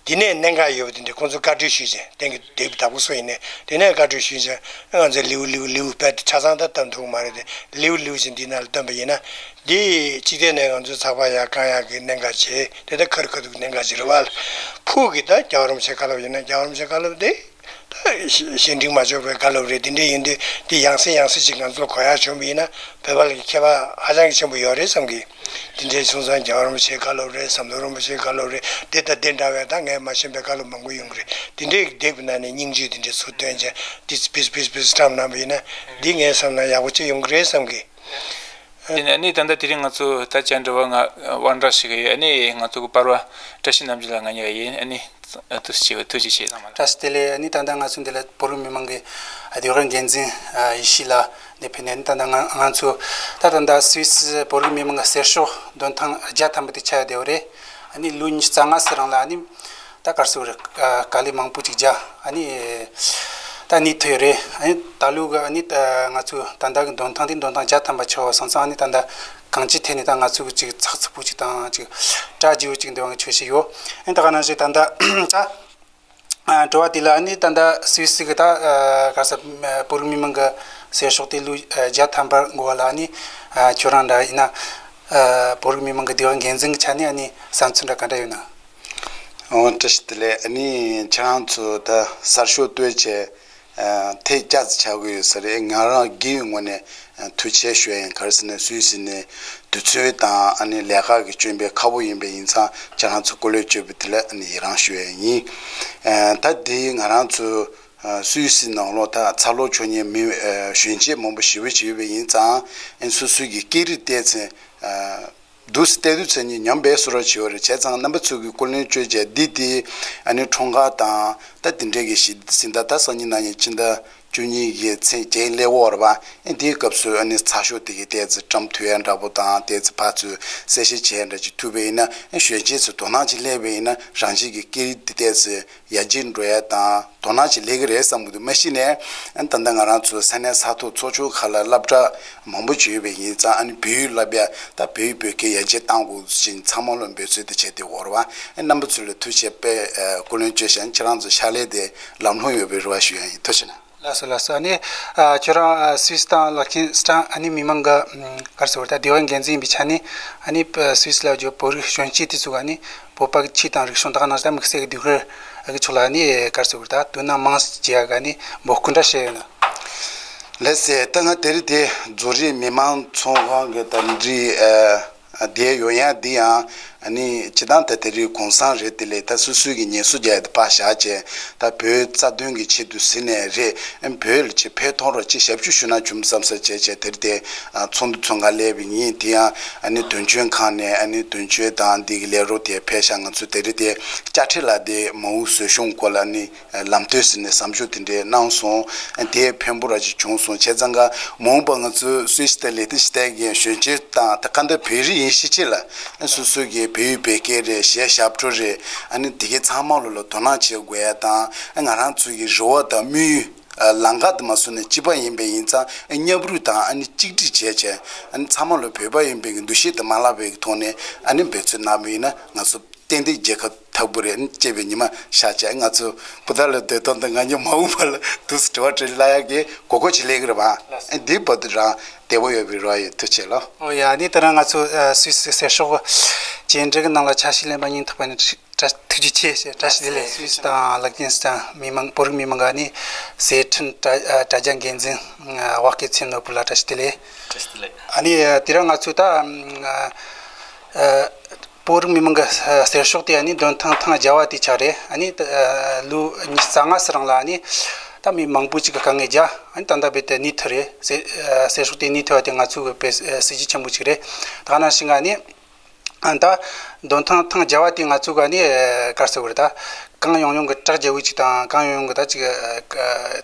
འདི་ནས་གནད་འགག་ཡོད་པ་འདི་འདྲ་ཁོང་ཚོ་བཀའ་འཁྲོལ་ཞུས་བྱས། དེང་གི་དེབ་བདག་པོ་སུ་ཡིན་ནའི་དེ་ནས་བཀའ་འཁྲོལ་ཞུས་བྱས། ང་ཚོས་ལེའུ་ལེའུ་ལེའུ་དཔེ་ཆ་ཚང་ད་བཏོན་ཐུབ་ཀྱི་མ་རེད་དེ། ལེའུ་ལེའུ་བཞིན་འདི་ནང་ལ་བཏོན་པ་ཡིན་ན། འདི་གཅིག་དེ་ནས་ང་ཚོའི་ཚགས་པར་ཡར་བཀང་ཡག་གི་གནད་འགག་བྱས། དེ་ལྟར་ཁ་རུ་ཁ་ཐུག་གི་གནད་འགག་ཅིག་རེད་བ། ཕུགས་ཀྱི་ད་རྒྱལ་བ་རིན་པོ་ཆེའི་བཀའ་སློབ་ཡིན་ན། རྒྱལ་བ་རིན་པོ་ཆེའི་བཀའ་སློབ་དེ་ད་གཞི་གཞི་འགྲིག་མ་ཆོག་པའི་བཀའ་སློབ་རེད། དེ་འདྲ་ཡིན་དུས་འདི་ཡང་སེ་ཡང་སེ་ཅིག་ང་ཚོ་གོ་ཡག་བྱུང་བ་ཡིན་ན། བོད་པ་ལ་ཁྱད་པར་ཧ་ཅང་གི་ཆེན་པོ་ཡོད་རེད་བསམ་གི། དེ་འདྲའི་སོང་ཙང་རྒྱལ་བ་རིན་པོ་ཆེའི་བཀའ་སློབ་རེད། ཟམ་གདོང་རིན་པོ་ཆེའི་བཀའ་སློབ་རེད། དེ་ལྟ་དེ་འདྲ་བའི་ད་ངས་མ་ཤེས་པའི་བཀའ་སློབ་མང་པོ་ཡོང་གི་རེད། དེ་འདྲའི་དེབ་ནང་ནས་སྙིང་བཅུད་དེ་འདྲ་ཚུར་བཏོན་བྱས་འདི་ཕིས་ཕིས་ཕིས་བཀྲམ་གནང་བ་ཡིན་ན། འདི་ངས་བསམ་ན་ཡག་པོ་ཅིག་ཡོང་གི་རེད་བསམ་གི། དེ་ནས་ཨ་ནི་ད་ལྟ་དེ་རིང་ང་ཚོ་ད་བཅར་འདྲི་བ་ང་དབང་གྲགས་ཞུ་གི་ཡོད། ཨ་ནི་ང་ཚོ་གི་པར་བ་བཀྲ་ཤིས་རྣམ་རྒྱལ་ལགས་ང་གཉིས་ཀ་ཡིན། ཨ་ནི་ཐུགས་རྗེ་ཆེ། ཐུགས་རྗེ་ཆེ་ཚང་མ་ལ། བཀྲ་ཤིས་བདེ་ལེགས། ཨ་ནི་ད་ལྟ་ང་ཚོ་འདི་ལ་བོད་རིགས་མི་མང་གི་ཨ་སྡེ་ཁག་འགན་འཛིན་ཨ་ཡེ་ཤེས་ལགས་འདིར་ཕེབས་ནས། ཨ་ནི་ད་ལྟ་ང་ང་ཚོ་ད་ད་ལྟ་སུད་སི་བོད་རིགས་མི་མང་གི་ཟེར་ཤོག་འདོན་ཐེངས་བརྒྱ་ཐམ་པ་དེ་ཆགས་བསྡད་ཡོད་རེད། ཨ་ནི་ལོ་ཉི་ཤུ་རྩ་ལྔ་ཙམ་རིང་ལ་ཨ་ནི། ད་ག་རེ་ཟེར་དགོས་རེད། ཨ་དཀའ་ལས་མང་པོ་ཅིག་བརྒྱབ། ཨ་ནི་ད་གནས་ཐུབ་ཡོད་རེད། ཨ་ནི་ད་ལོ་གི་ཨ་ནི་ད་ང་ཚོའི་ད་ལྟ་གི་འདོན་ཐེངས་དེ་འདོན་ཐེངས་བརྒྱ་ཐམ་པ་ཆགས་པ་སོང་ཙང་། ཨ་ནི་ད་ལྟ་གང་ཅིའི་ཐད་ནས་ད་ང་ཚོ་གི་ཅིག་ཚགས་ཚུད་པོ་ཅིག་དང་ཅིག་གྲ་རྒྱས་པོ་ཅིག་འདོན་གི་ཆོད་ཤེས་ཡོད། ཨ་ནི་ད་ག་ནང་བཞིན་ད་ལྟ་ད་ཨ་དྲི་བ་དེ་ལ་ཨ་ནི་ད་ལྟ་སུད་སི་གི་ད་ཨ་ག་རེ་ཟེར་བོད་རིགས་མི་མང་གི་ཟེར་ཤོག་དེ་ལོ་ཨ་བརྒྱ་ཐམ་པ་འགོར་བ་ལ། ཨ་ནི་ཨ་ཁྱོད་རང་འདྲ་ཡིན་ན་ཨ་བོད་རིགས་མི་མང་གི་སྡེ་བ་འགན་འཛིན་གི་ཆ་ནས་ཨ་ནི་བསམ་ཚུལ་འདྲ་ག་འདྲ་ཡོད་ན། འོ་བཀྲ་ཤིས་བདེ་ལེགས། ཨ་ནི་ཁྱེད་རང་ཚོ་ད་གསར་ཤོག་བཏོད་བྱས་ཨ་ཐེངས་བརྒྱ་ཙམ་ཆགས་ཀྱི་ཡོད་ས་རེད། ང་རང་སྒེར་གྱི་ངོས་ནས་ཨ་ཐུགས་རྗེ་ཆེ་ཞུ་ཡ་ཡིན། ག་རེ་ཟེར་ན་སུད་སི་ནས་དུས་ཚོད་དང་ཨ་ནི་ལས་ཀ་གི་སྐྱོན་པས་ཁག་པོ་ཡིན་པ་ཡིན་ཙང་། ཁྱེད་རང་ཚོ་སྐུ་ལས་བསྐྱོན་པ་དེ་ལ་ཨ་ནི་ཡི་རང་ཞུ་ཡ་ཡིན། ཨ་ད་འདི་ང་རང་ཚོ་ སུད་སི་ནང་ལོགས་ད་ཚ་ལོ་ཆོ་ཉེ་མི་གཞོན་སྐྱེས་མང་པོ་ཞེ་པོ་ཅིག་ཡོད་པ་ཡིན་ཙང་། སོ་སོའི་གི་སྐད་རིགས་བལྟས་ཚེ། འདུག་སེ་བལྟས་དུས་ཚེ་ཉིད་ཉམས་པའི་བཟོ་འདྲ་ཅིག་ཡོད་རེད། བྱས་ཙང་རྣམ་པ་ཚོས་ཀྱི་སྐུ་ལན་བསྐྱོན་བྱས་འདི་དེ་ཨ་ནི་འཁྲུངས་སྐར་དང་ད་དེ་འདྲའི་གི་ཞིག་ཟིན་ད་ད་སང་ཉིན་གནངས་ཉིན་ཕྱི་ཟླ་བཅུ་གཉིས་ཀྱི་ཚེས་བརྒྱད་སླེབས་ཡོད་རེད་པ། ཨ་འདིའི་སྐབས་སུ་ཨ་ནི་ཚ་ཤོག་དེ་གའི་བལྟས་ཚེ་བཀྲམ་ཐུབ་ཡ་འདྲ་པོ་དང་བལྟས་ཚེ་ཕར་ཚུར་གསལ་བཤད་བྱས་འདྲ་ཅིག་ཐུབ་པ་ཡིན་ན། ཨ་གཞོན་སྐྱེས་ཚོས་དོ་སྣང་ཅིག་སླེབས་པ་ཡིན་ན་རང་བཞིན་གྱི་སྐད་རིགས་དེ་བལྟས་ཚེ་ཡར་རྒྱས་འགྲོ་ཡ་དང་དོ་སྣང་ཅིག་སླེབས་ཀྱི་རེད་བསམ་གྱི་འདུག་མ་གཞི་ནས་ཨ་ནི་ད་ལྟ་ང་རང་ཚོ་ས་གནས་ས་ཐོག་ཚོགས་ཆུང་ཁག་ལ་སློབ་གྲྭ་མང་པོ་ཅིག་ཡོད་པ་ཡིན་ཙང་། ཨ་ནི་བོད་ཡིག་བསླབ་ཡ་ད་བོད་ཡིག་བོད་སྐད་ཡར་རྒྱས་གཏང་དགོས་ཕྱིན་ཚང་མ་ལ་འབད་རྩོལ་དེ་བྱས་ཏེ་ཡོད་རེད་པ། ཨ་རྣམ་པ་ཚོ་ལ་ཐུགས་རྗེ་ཆེ་དཔེ་ཨ་སྐུ་ལན་བསྐྱོན་ཞིང་ཁྱེད་རང་ཚོ་ཕྱག་ལས་དེ་ལམ་ལྷོང་ཡོང་བའི་རེ་བ་ཞུ་ཡ་ཡིན། ཐུགས་རྗེ་ཆེ་གནང་། ལགས་སོ་ལགས་སོ། ཨ་ནི་ཨ་ཁྱོད་རང་ཨ་སུད་སི་དང་ལིག་ཏེན་སི་ཏན་ཨ་ནི་མི་མང་གི་ཨམ་ག་རེ་ཟེར་དགོས་རེད། ད་སྡེ་བ་འགན་འཛིན་ཡིན་པའི་ཆ་ནས། ཨ་ནི་ཨ་སུད་སི་ལ་ཡོད་བོད་རིགས་གཞོན་སྐྱེས་དེ་ཚོ་ག་ཨ་ནི་བོད་པ་གི་ཆོས་དང་རིག་གཞུང་དེ་ག་ནང་བཞིན་དམིགས་བསལ་གྱི་སྡེ་ཁུལ་གི་ཕྱོགས་ལ་ཨ་ནི་ག་རེ་ཟེར་དགོས་རེད། ད་དོ་སྣང་མང་ཙམ་བྱེད་ཡ་གི་ཨ་ནི་འབོད་སྐུལ་འདྲ་བྱས་ཡོད་ན། ལགས་སེ། ད་ང་དེ་རིང་དེ་རྫོང་རིམ་མི་མང་ཚོགས་ཁང་གི་ད་འདི་ཨ་དེ་ཡོང་ཡ་འདི་ཡང་ཨ་ནི་སྤྱིར་བཏང་ད་དེ་རིང་གུང་སེང་རེད། དེ་ལས་ད་སོ་སོའི་གི་ངལ་གསོ་རྒྱག་ཡ་དེ་ཕར་བཞག་བྱས། ད་བོད་རྩ་དོན་གི་ཆེད་དུ་ཟེར་ནས་རེད། ཨ་བོད་ལ་ཅིག་ཕན་ཐོགས་རོགས་ཅིག་ཞབས་ཞུ་ཞུ་ན་བྱུང་བསམ་ས་བྱས་བྱས་དེ་རིང་དེ་ཨ་ཚོགས་འདུ་ཚོགས་ག་སླེབས་པ་ཡིན། དེ་ཡང་ཨ་ནི་དོན་གཅོད་ཁང་ནས་ཨ་ནི་དོན་གཅོད་དང་འདི་གི་ལས་རོགས་དེ་ཕེབས་ཤག་ང་ཚོ་དེ་རིང་དེ་དཔྱ་ཁྲལ་ལ་དེ་མ་འོངས་བཟོ་སྐྲུན་སྐོར་ལ་ཨ་ནི་ལམ་སྟོན་ཟེར་ནས་བཟང་ཕྱོགས་དེ་འདྲའི་གནང་སོང་། དེ་ཕན་པོ་ར་ཅིག་བྱུང་སོང་། བྱས་ཙང་ཀ་མ་འོངས་པ་ང་ཚོ་སུད་སི་དང་ལིག་ཏེན་སི་ཏན་གྱི་གཞོན་སྐྱེས་དང་ད་ག་འདྲ་བོད་རིགས་ཡིན་ཤས་ཆེ་ལ་སོ་སོ་གི་བོད་ཡིག་བོད་སྐད་རེད། གཞས་ཞབས་བྲོ་རེད། ཨ་ནི་དེ་གའི་ཚང་མ་ལོ་ལ་དོ་སྣང་བྱེད་དགོས་ཡ་དང་། ང་རང་ཚོ་གི་རེ་བ་དང་དམིགས་ཡུལ་ལམ་ཁ་དེ་མ་སོང་ནས་གཅིག་པ་ཡིན་པ་ཡིན་ཙང་། མཉམ་རུབ་དང་ཨ་ནི་གཅིག་སྒྲིལ་བྱས་བྱས། ཨ་ནི་ཚང་མ་ལོ་བོད་པ་ཡིན་པའི་གི་འདུ་ཤེས་དེ་མ་བརླག་པའི་གི་ཐོག་ནས་ཨ་ནི་འབད་བརྩོན་གནང་བ་ཡིན་ན་ང་ཚོ་ཏན་ཏན་རྒྱལ་ཁབ་འཐབ་དགོས་རེད། ཅེས་པའི་ཉི་མ་ཤར་བྱས། ང་ཚོ་སྤུ་ན་ཁ་ལ་སྡོད་སྟངས་དང་ང་ཉིད་མ་འོངས་པ་ལ་དུས་སུ་དྲི་བ་དྲིས་ལན་ཡག་གི་གོ་སྐབས་ཅིག་སླེབས་ཀྱི་རེད་པ། ཨ་འདིའི་བར་དུ་རང་བདེ་པོ་ཡོད་པའི་རོགས་ཡོད། ཐུགས་རྗེ་ཆེ་ལོ། ཨོ་ཡ། ཨ་ནི་ད་རང་ང་ཚོ་ཨ་སུད་སི་གསེར་ཤོག་གི་འབྲེལ་འདྲིས་ཀྱི་ནང་ལ་ཆ་ཤས་ལེན་པ་སྙིང་ཐག་པ་ནས་བཀྲ་ཐུགས་རྗེ་ཆེ་ཞེས་བཀྲ་ཤིས་བདེ་ལེགས། སུད་སི་དང་ལིག་ཏེན་སི་ཏན་མི་མང་བོད་རིགས་མི་མང་གི་ཨ་ནི་ཟས་ཁྲིམས་དྲ་དྲ་རྒྱ་འགན་འཛིན་ཨ་དབའ་སྐལ་ཚེ་ནོར་བུ་ལགས་བཀྲ་ཤིས་བདེ་ལེགས། བཀྲ་ཤིས་བདེ་ལེགས། ཨ་ནི་ཨ་དེ་རིང་ང་ཚོ་ད་ཨ་ཨ་བོད་རིགས་མི་མང་གི་གསེར་ཤོག་དེ་ཨ་ནི་འདོན་ཐེངས་ཐེངས་བརྒྱ་པ་དེ་ཆགས་རེད། ཨ་ནི་ད་ཨ་ལོ་ཉི་ཤུ་རྩ་ལྔ་ཙམ་རིང་ལ་ཨ་ནི་ད་མི་མང་པོ་ཅིག་གིས་དཀའ་ངལ་བརྒྱབ། ཨ་ནི་ད་ལྟ་རྦད་དེ་གནས་ཐུབ་རེད། གསེར་ཨ་གསེར་ཤོག་དེ་གནས་ཐུབ་པ་དེ་ང་ཚོ་གི་དཔེ་གཟི་བརྗིད་ཆེན་པོ་ཅིག་རེད། ད་ག་ནང་བཞིན་ཨ་ནི་ཨ་ད་འདོན་ཐེངས་ཐེངས་བརྒྱ་པ་དེ་ང་ཚོ་གི་ཨ་ནི་ཨ་ག་རེ་ཟེར་དགོས་རེད། ད་གང་ཡོང་ཡོང་གི་གྲགས་རྒྱས་པོ་ཅིག་དང་། གང་ཡོང་ཡོང་གི་ད་ཅིག་ཨ་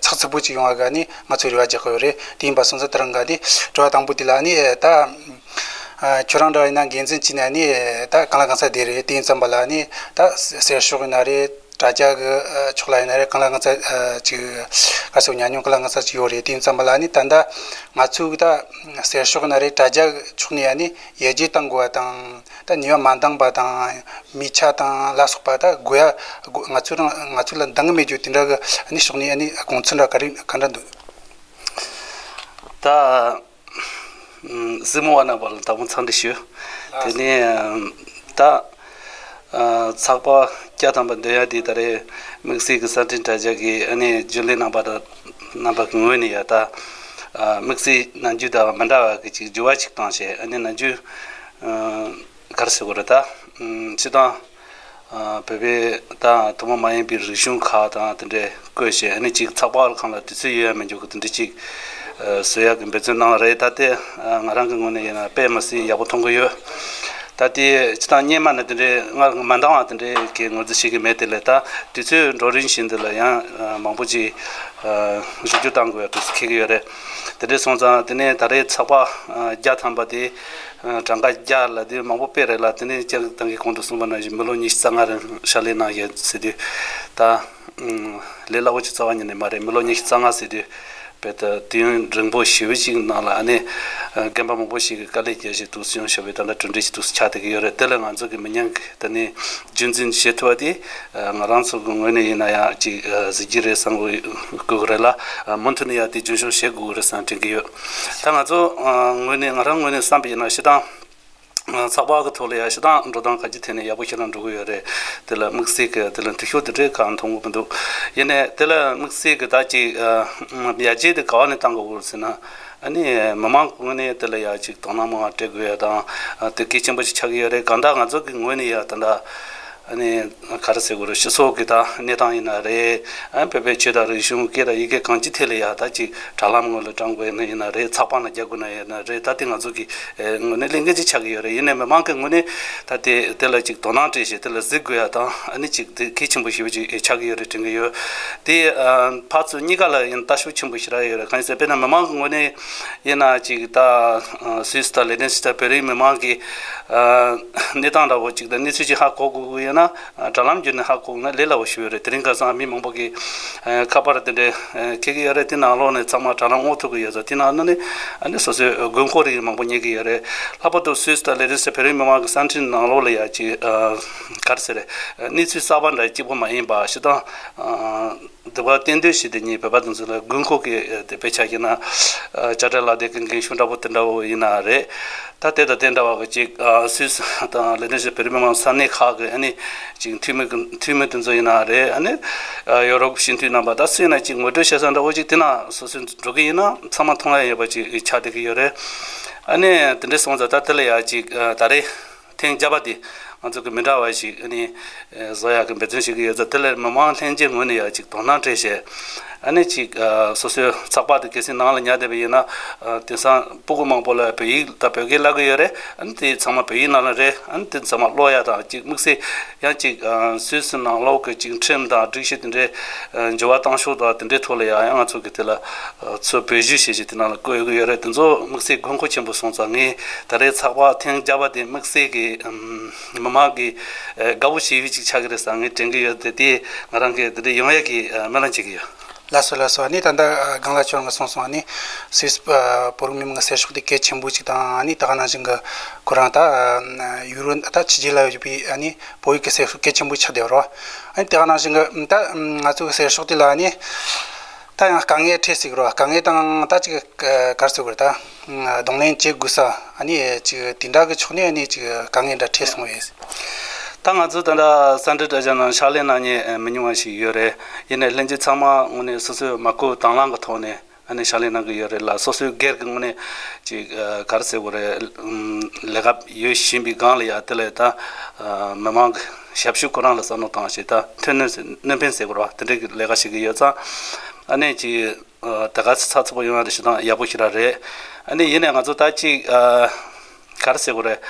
ཚགས་ཚུད་པོ་ཅིག་ཡོང་བ་གི་ཨ་ནི་ང་ཚོས་རེ་བ་རྒྱག་གི་ཡོད་རེད། དེ་ཡིན་པ་སོང་ཙང་དེ་རིང་གི་ཨ་ནི་དྲི་བ་དང་པོ་དེ་ལ་ཨ་ནི་ཨ་ད་ཨ་ཁྱོད་རང་འདྲ་བ་ཡིན་ན་འགན་འཛིན་བྱས་ནས་ཨ་ནི་ད་གང་ལ་གང་འཚམ་བསྡད་རེད། དེ་ཡིན་ཙམ་པ་ལ་ཨ་ནི་ད་གསེར་ཤོག་ཡིན་ན་རེད། དྲ་རྒྱ་གི་ཨ་ཕྱོགས་ལ་ཡིན་ན་རེད། གང་ལ་གང་འཚམ་ཨ་ཅིག་ག་རེ་ཟེར་ཉམས་མྱོང་གང་ལ་གང་འཚམ་ཅིག་ཡོད་རེད། དེ་ཡིན་ཙམ་པ་ལ་ཨ་ནི་ད་ལྟ་ང་ཚོའི་གི་ད་གསེར་ཤོག་ཡིན་ན་རེད། དྲ་རྒྱ་གི་ཕྱོགས་ནས་ཨ་ནི་ཡར་རྒྱས་གཏང་དགོས་པ་དང་། ད་ནུས་པ་མ་འདང་པ་དང་། མི་ཆ་དང་ལ་སོགས་པ་ད་དགོས་ཡ་དགོས། ང་ཚོ་རང་ང་ཚོ་ལ་འདང་གི་མེད་རྒྱུ་དེ་འདྲ་གི་ཨ་ནི་ཕྱོགས་ནས་ཨ་ནི་དགོངས་ཚུལ་འདྲ་ག་རེ་ག་འདྲ་འདུག་ད་གཟིགས་མོ་བ་རྣམ་པ་ལ་དང་པོ་འཚམས་འདྲི་ཞུ། དེ་ནས་ད་ཚགས་པར་བརྒྱ་ཐམ་པ་འདོན་ཡ་དེ་ད་རེས་དམིགས་བསལ་གྱི་གསར་འཕྲིན་དྲ་རྒྱ་གི་ཨ་ནི་རྒྱུན་ལས་རྣམ་པ་དང་རྣམ་པ་གི་ངོས་ནས་ཡ་ད་དམིགས་བསལ་ནམ་རྒྱུན་དང་མི་འདྲ་བ་གི་ཅིག་འགྱུར་བ་ཅིག་བཏང་བྱས། ཨ་ནི་ནམ་རྒྱུན་ག་རེ་ཟེར་དགོས་རེད། ད་སྤྱིར་བཏང་བོད་པའི་ད་ཐུན་མོང་མ་ཡིན་པའི་རིག་གཞུང་ཁག་དང་དེ་འདྲའི་བཀོད་བྱས། ཨ་ནི་ཅིག་ཚགས་པར་ཁང་ལ་དུས་ཚོད་ཡོད་ཡ་མེད་རྒྱུ་གི་དེ་འདྲ་ཅིག་བཟོ་ཡ་གི་འབད་བརྩོན་གནང་བ་རེད། ད་ལྟའི་ང་རང་གི་ངོས་ནས་ཡིན་ན་དཔེ་མི་སྲིད་ཡག་པོ་མཐོང་གི་ཡོད། ད་ལྟའི་སྤྱིར་བཏང་སྔོན་མ་ནས་དེ་འདྲའི་སྔར་མ་འདང་བ་དེ་འདྲའི་གི་ངོས་འཛིན་བྱེད་ཀྱི་མེད། དེ་ལས་ད་དུས་ཚོད་འགྲོ་རིང་བཞིན་དུ་ལ་ཡང་མང་པོ་ཅིག་གཞི་བསྒྱུར་གཏང་དགོས་པའི་དུས་སུ་འཁེལ་གྱི་ཡོད་རེད། དེ་འདྲ་སོང་ཙང་དེ་ནས་ད་རེས་ཚགས་པར་བརྒྱ་ཐམ་པ་དེ་གྲངས་ཀ་བརྒྱ་ལ་དེ་མང་པོ་དཔེ་རེད་ལ། དེ་ནས་སྤྱིར་བཏང་གི་གོང་དུ་གསུངས་པ་ནང་བཞིན་མི་ལོ་ཉི་ཤུ་རྩ་ལྔ་རིང་ཕྱག་ལས་གནང་ཡོད་ཟེར་དུས་ད། ལས་སླ་པོ་ཅིག་རྩ་བ་ཉིད་ནས་མ་རེད། མི་ལོ་ཉི་ཤུ་རྩ་ལྔ་ཟེར་དུས་རྦད་དེ་དུས་ཡུན་རིང་པོ་ཞེ་པོ་ཅིག་ནང་ལ་ཨ་ནི་རྒན་པ་མང་པོ་ཞིག་གིས་དཀའ་ལས་བརྒྱབ་བྱས་འདུག་སེ་ཡོང་བཞག་པའི་ད་ལྟ་གྲུབ་འབྲས་ཅིག་འདུག་སེ་ཆགས་བསྡད་ཀྱི་ཡོད་རེད། དེ་ལ་ང་ཚོ་གི་མི་ཉམས་ཀྱིས་ད་ནི་རྒྱུན་འཛིན་བྱེད་ཐུབ་པ་དེ་ང་རང་ཚོ་གི་ངོས་ནས་ཡིན་ན་ཡང་ཅིག་གཟི་བརྗིད་རེད་བསམ་དགོས་ཀྱི་རེད་ལ། མུ་མཐུད་ནས་ཡང་དེ་རྒྱུན་འཁྱོངས་བྱེད་དགོས་ཀྱི་རེད་བསམ་དྲན་གྱི་ཡོད། ད་ང་ཚོ་ངོས་ནས་ང་རང་ངོས་ནས་བསམ་པ་ཡིན་ན་སྤྱིར་བཏང་ཚགས་པར་གྱི་ཐོག་ལ་ཡང་སྤྱིར་བཏང་འགྲོ་སྟངས་ག་ཅིག་ཐད་ནས་ཡག་པོ་ཞིག་ལ་འགྲོ་གི་ཡོད་རེད། དེ་ལ་དམིགས་བསལ་གྱི་དེ་ལ་འཐུས་ཤོར་དེ་འདྲའི་གང་མཐོང་གི་མི་འདུག་ཡིན་ནའི་དེ་ལ་དམིགས་བསལ་གྱི་ད་ཅིག་ཡར་རྒྱས་དེ་ག་བ་ནས་བཏང་དགོས་ཟེར་ན། ཨ་ནི་མི་མང་གི་ངོས་ནས་དེ་ལ་ཡང་ཅིག་དོ་སྣང་མང་བ་སྤྲད་དགོས་ཡ་དང་། དེ་གལ་ཆེན་པོ་ཞིག་ཆགས་ཀྱི་ཡོད་རེད། གང་ལྟར་ང་ཚོ་གི་ངོས་ནས་ཡ་ད་ལྟ་ ཨ་ནི་ག་རེ་ཟེར་དགོས་རེད། སྤྱི་ཚོགས་ཀྱི་ད་གནས་སྟངས་ཡིན་ན་རེད། ཨ་བོད་པའི་ཆོས་དང་རིག་གཞུང་སྐད་དང་ཡི་གེ་གང་ཅི་ཐད་ལ་ཡ་ད་ཅིག་དྲ་ལམ་ངོས་ལ་བཀྲམ་དགོས་ན་ཡིན་ན་རེད། ཚགས་པར་ནང་རྒྱག་དགོས་ན་ཡིན་ན་རེད། ད་དེ་ང་ཚོ་གི་ངོས་ནས་ལས་འགན་ཅིག་ཆགས་ཀྱི་ཡོད་རེད། ཡིན་ནའི་མི་མང་གི་ངོས་ནས་ད་དེ་དེ་ལ་ཅིག་དོ་སྣང་སྤྲད་བྱས་དེ་ལ་གཟིགས་དགོས་ཡ་དང་ཨ་ནི་ཅིག་དེ་གལ་ཆེན་པོ་ཞེ་པོ་ཅིག་ཆགས་ཀྱི་ཡོད་རེད་དྲན་གྱི་ཡོད། དེ་ཕར་ཚུར་གཉིས་ཀ་ལ་ཡིན་ལྟ་ཞོག་ཆེན་པོ་ཞེ་དྲག་ཡོད་རེད། གང་ཡིན་ཟེར་དཔེར་ན་མི་མང་གི་ངོས་ནས་ཡིན་ན་ཅིག་ད་སུད་སི་དང་ལན་ཌན་སུད་སི་དང་བོད་རིགས་མི་མང་གི་གནས་སྟངས་འདྲ་བོ་ཅིག་དང་གནས་ཚུལ་ཅིག་ཧ་གོ་དགོས་ཀྱི་ཡོད་ན་དྲ་ལམ་བརྒྱུད་ནས་ཧ་གོ་ན་ལས་སླ་བོ་ཞིག་ཡོད་རེད། དེ་རིང་ཁ་སང་མི་མང་པོ་གིས་ཁ་པར་དེ་འདྲའི་འཁྱེར་གྱི་ཡོད་རེད། དེ་ནང་ལོགས་ནས་ཚང་མ་དྲ་ལམ་དབང་ཐུབ་ཀྱི་ཡོད་ཙང་དེ་ནང་ནས་ཨ་ནི་སོ་སོའི་དགོས་མཁོ་རིགས་མང་པོ་རྙེད་ཀྱི་ཡོད་རེད། ལྷག་པར་དུ་སུད་སི་དང་ལན་ཌན་སུད་སི་བོད་རིགས་མི་མང་གི་གསར་འཕྲིན་ནང་ལོགས་ལ་ཡ་ཅིག་ག་རེ་ཟེར་རེད། གནས་ཚུལ་གསར་པ་འདྲ་གཅིག་པོ་མ་ཡིན་པ་སྤྱིར་བཏང་འདི་པར་གཏན་སྡོད་བྱས་ཏེ་ཉིད་བོད་པ་དེ་ཚོ་ལ་དགོས་མཁོ་གི་དེ་དཔེ་ཆ་བཞག་ན་དཔྱ་ཁྲལ་ལག་དེབ་ཀྱི་འགན་ཤུགས་འདྲ་པོ་དེ་འདྲ་པོ་ཡིན་ན་རེད། ད་དེ་དང་དེ་འདྲ་བ་གི་ཅིག་སུད་སི་དང་ལན་ཌན་སུད་སི་བོད་རིགས་མི་མང་ས་གནས་ཁག་གི་ཨ་ནི་ཅིག་འཐུས་མི་གི་འཐུས་མི་དེ་ཚོ་ཡིན་ན་རེད། ཨ་ནི་ཡོ་རོབ་སྤྱི་འཐུས་རྣམ་པ་ད་སུ་ཡིན་ན་ཅིག་ངོ་སྤྲོད་བྱེད་ས་འདྲ་པོ་ཅིག་དེ་ན་སོ་སོས་འགྲོ་གི་ཡིན་ན་ཚང་མ་མཐོང་ཡ་ཡོད་པ་ཅིག་ཆགས་བསྡད་ཀྱི་ཡོད་རེད། ཨ་ནི་དེ་འདྲ་སོང་ཙང་ད་དེ་ལ་ཡ་ཅིག་ད་རེས། ཐེངས་བརྒྱ་པ་དེ་ང་ཚོ་གི་མི་འདྲ་བ་ཞིག་ཨ་ནི་བཟོ་ཡག་གི་འབད་བརྩོན་བྱེད་ཀྱི་ཡོད་ཙང་དེ་ལ་མི་མང་ལྷན་རྒྱས་ངོས་ནས་ཡང་ཅིག་དོ་སྣང་སྤྲད་བྱས་ཨ་ནི་ཅིག་སོ་སོའི་ཚགས་པར་དེ་གལ་སྲིད་ནང་ལ་ཉར་བསྡད་པ་ཡིན་ན་དེང་སང་སྤུ་གུ་མང་པོ་ལ་བོད་ཡིག་དང་བོད་སྐད་བསླབ་ཀྱི་ཡོད་རེད། ཨ་ནི་དེ་ཚང་མ་བོད་ཡིག་ནང་ལ་རེད། ཨ་ནི་དེ་ཚང་མ་ཀློག་ཡག་དང་ཅིག་དམིགས་བསལ་ཡང་ཅིག་སུད་སི་ནང་ལོགས་ཀྱི་ཅིག་ཁྲིམས་དང་སྒྲིག་གཞི་དེ་འདྲའི་འགྱུར་བ་བཏང་ཕྱོགས་དང་དེ་འདྲའི་ཐོག་ལ་ཡང་ཡང་ང་ཚོ་གི་དེ་ལ་ཚུར་བེད་སྤྱོད་བྱེད་ཆེད་དེ་ནང་ལ་བཀོད་ཡོད་ཀྱི་ཡོད་རེད། དེ་ཚོ་དམིགས་བསལ་དགོས་མཁོ་ཆེན་པོ་སོང་ཙང་ངས་ད་རེས་ཚགས་པར་ཐེངས་བརྒྱ་པ་དེ་དམིགས་བསལ་གྱི་མི་མང་གི་དགའ་པོ་བྱེད་ཡུལ་ཅིག་ཆགས་ཀྱི་རེད་བསམ་ངས་དྲན་གྱི་ཡོད། དེ་དེ་ང་རང་གིས་དེ་འདྲ་ཡོང་ཡ་གི་སྨོན་ལམ་བྱེད་ཀྱི་ཡོད། ལགས་སོ་ལགས་སོ། ཨ་ནི་ད་ལྟ་སྒང་ལ་ཁྱོད་རང་གིས་གསུངས་སོང་། ཨ་ནི་སུད་སི་བོད་རིགས་མི་མང་གི་ཟེར་ཕྱོགས་དེ་གལ་ཆེན་པོ་ཅིག་དང་ཨ་ནི་ད་ག་ནང་བཞིན་གྱི་ཁོ་རང་ད་ཡུ་རོ་ད་ཕྱི་རྒྱལ་ལ་ཡོད་པའི་ཨ་ནི་བོད་ཡིག་གི་ཟེར་ཕྱོགས་གལ་ཆེན་པོ་ཆགས་བསྡད་ཡོད་རེད། ཨ་ནི་དེ་ག་ནང་བཞིན་གྱི་ད་ང་ཚོ་གི་ཟེར་ཕྱོགས་དེ་ལ་ཨ་ནི། ད་ཡང་དཀའ་ངལ་འཕྲད་སྲིད་ཀྱི་རེད། དཀའ་ངལ་དང་ད་ཅིག་ག་རེ་ཟེར་དགོས་རེད། ད་གདོང་ལེན་བྱེད་དགོས་ས་ཨ་ནི་ཅིག་དེ་འདྲ་གི་ཕྱོགས་ནས་ཨ་ནི་ཅིག་དཀའ་ངལ་འདྲ་འཕྲད་སོང་བས། ད་ང་ཚོ་ད་ལྟ་ས་འབྲུ་དྲ་རྒྱ་ནང་ཕྱག་ལས་གནང་མཁན་མི་ཉུང་བ་ཞིག་ཡོད་རེད། ཡིན་ནའི་ལྷན་རྒྱས་ཚང་མ་དངོས་གནས་སོ་སོའི་མ་བསྐུལ་དང་བླངས་ཀྱི་ཐོག་ནས་ཨ་ནི་ཕྱག་ལས་གནང་གི་ཡོད་རེད་ལ། སོ་སོའི་སྒེར་གྱི་དངོས་གནས་ཅིག་ག་རེ་ཟེར་དགོས་རེད། ལས་ཀ་ཡོད་བཞིན་པའི་སྒང་ལ་ཡ་དེ་ལས་ད་མི་མང་གི་ཞབས་ཞུ་ཁོ་རང་ལ་བསམ་བློ་བཏང་བྱས་ད་མཐུན་སྣོན་ཟེར་སྣོན་ཕན་ཟེར་དགོས་རེད་བ། དེ་འདྲའི་གི་ལས་ཀ་བྱེད་ཀྱི་ཡོད་ཙང་ཨ་ནི་ཅིག་ད་ག་ཚོད་ཚགས་ཚུད་པོ་ཡོང་ཡ་དེ་ཞེ་དྲག་ཡག་པོ་ཞེ་དྲག་རེད། ཨ་ནི་ཡིན་ནའི་ང་ཚོ་ད་ཅིག་ག་རེ་ཟེར་དགོས་རེད།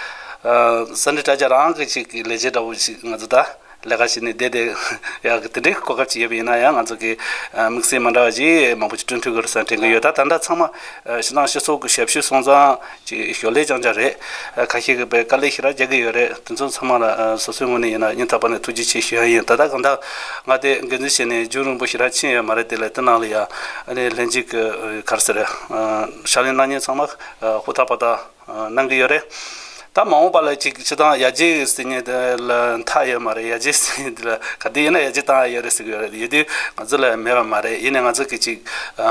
ས་འབྲུ་དྲ་རྒྱ་རང་གི་ཅིག་ལས་བྱེད་འདྲ་བོ་ཞིག་ང་ཚོ་ད་ལས་ཀ་བྱེད་ནས་བསྡད་བསྡད་ཡག་གི་དེ་འདྲའི་གོ་སྐབས་ཅིག་ཡོད་པ་ཡིན་ན་ཡང་ང་ཚོ་གི་དམིགས་བསལ་མ་འདྲ་བ་ཅིག་མང་པོ་ཅིག་བསྐྲུན་ཐུབ་ཀྱི་རེད་བསམ་དྲན་གྱི་ཡོད། ད་ད་ལྟ་ཚང་མ་ཞེ་དྲག་སྤྱི་ཚོགས་ཀྱི་ཞབས་ཞུ་སོང་ཙང་ཅིག་ཞོར་ལས་རྐྱང་རྐྱང་རེད། ཁ་ཤས་ཀྱིས་དཔེ་དཀའ་ལས་ཞེ་དྲག་རྒྱག་གི་ཡོད་རེད། དེ་ཚོ་ཚང་མ་ལ་སོ་སོའི་ངོས་ནས་ཡིན་ན་སྙིང་ཐག་པ་ནས་ཐུགས་རྗེ་ཆེ་ཞུ་ཡ་ཡིན། ད་ལྟ་གང་ལྟར་ང་དེ་འགན་འཛིན་བྱས་ནས་རྒྱུན་རིང་པོ་ཞེ་དྲག་ཕྱིན་ཡོད་མ་རེད། དེ་ལས་དེ་ནང་ལ་ཡ་ཨ་ནི་ལྷན་རྒྱས་ཀྱི་ག་རེ་ཟེར་ཕྱག་ལས་གནང་མཁན་ཚང་མ་ཧུར་ཐག་པ་ཐག་གནང་གི་ཡོད་རེད། ད་མ་འོངས་པ་ལ་ཅིག་སྤྱིར་བཏང་ཡར་རྒྱས་ཟེར་མཁན་དེ་ལ་མཐའ་ཡོད་མ་རེད། ཡར་རྒྱས་ཟེར་མཁན་དེ་ལ་ག་དུས་ཡིན་ན་ཡར་རྒྱས་བཏང་ཡ་ཡོད་རེད་ཟེར་གི་ཡོད་རེད། ཡོད་དུས་ང་ཚོ་ལ་མེད་པ་མ་རེད། ཡིན་ནའི་ང་ཚོ་གི་ཅིག་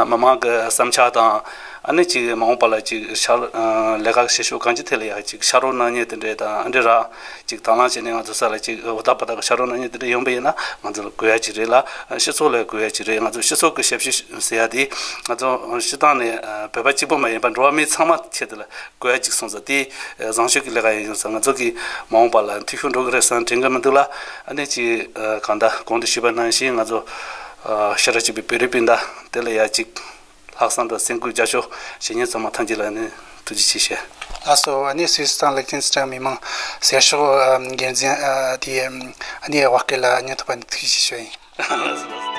མི་མང་གི་བསམ་འཆར་དང་ཨ་ནི་ཅིག་མ་འོངས་པ་ལ་ཅིག་ཤར་ལས་ཀ་བྱེད་ཕྱོགས་གང་ཅི་ཐད་ལ་ཡ་ཅིག་ཕྱག་རོགས་གནང་མཁན་དེ་འདྲས་དང་ཨ་འདྲས་ར་ཅིག་དང་བླངས་བྱས་ནས་ང་ཚོ་ས་ལ་ཅིག་ཧུར་ཐག་པ་ཐག་གི་ཕྱག་རོགས་གནང་མཁན་དེ་འདྲས་ཡོང་པ་ཡིན་ན་ང་ཚོ་ལ་དགོས་ཡ་ཅིག་རེད་ལ། སྤྱི་ཚོགས་ལ་དགོས་ཡ་ཅིག་རེད། ང་ཚོ་སྤྱི་ཚོགས་ཀྱི་ཞབས་ཞུ་ཟེར་ཡ་དེ་ང་ཚོ་སྤྱིར་བཏང་ནས་བོད་པ་གཅིག་པུ་མ་ཡིན་པ་འགྲོ་བ་མི་ཚང་མ་ཆེད་དུ་ལ་དགོས་ཡ་ཅིག་སོང་ཙང་དེ་བཟང་སྤྱོད་ཀྱི་ལས་ཀ་ཡིན་ཙང་ང་ཚོ་གི་མ་འོངས་པ་ལ་འཐུས་ཤོར་འགྲོ་གི་རེད་བསམ་དྲན་གི་མི་འདུག་ལ། ཨ་ནི་ཅིག་གང་ལྟར་གོང་དུ་ཞུས་པ་ནང་བཞིན་ང་ཚོ་ཤེས་རབ་ཆེན་པོའི་བོད་རིགས་སྤུན་ཟླ་དེ་ལ་ཡ་ཅིག་ལྷག་བསམ་དང་སེམས་ཁུར་རྒྱབ་སྐྱོར་བྱེད་མཁན་ཚང་མ་ཐམས་ཅད་ལ་ནི་ཐུགས་རྗེ་ཆེ་ཞུ། ལགས་སོ། ཨ་ནི་སུད་སི་དང་ལིག་ཏེན་སི་ཊན་མི་མང་ཟེར་ཕྱོགས་འགན་འཛིན་དེ་ཨ་ནི་བ་སྐད་ལ་སྙན་ཐོ་པ་ནས་ཐུགས་རྗེ་ཆེ་ཞུ་ཡིན།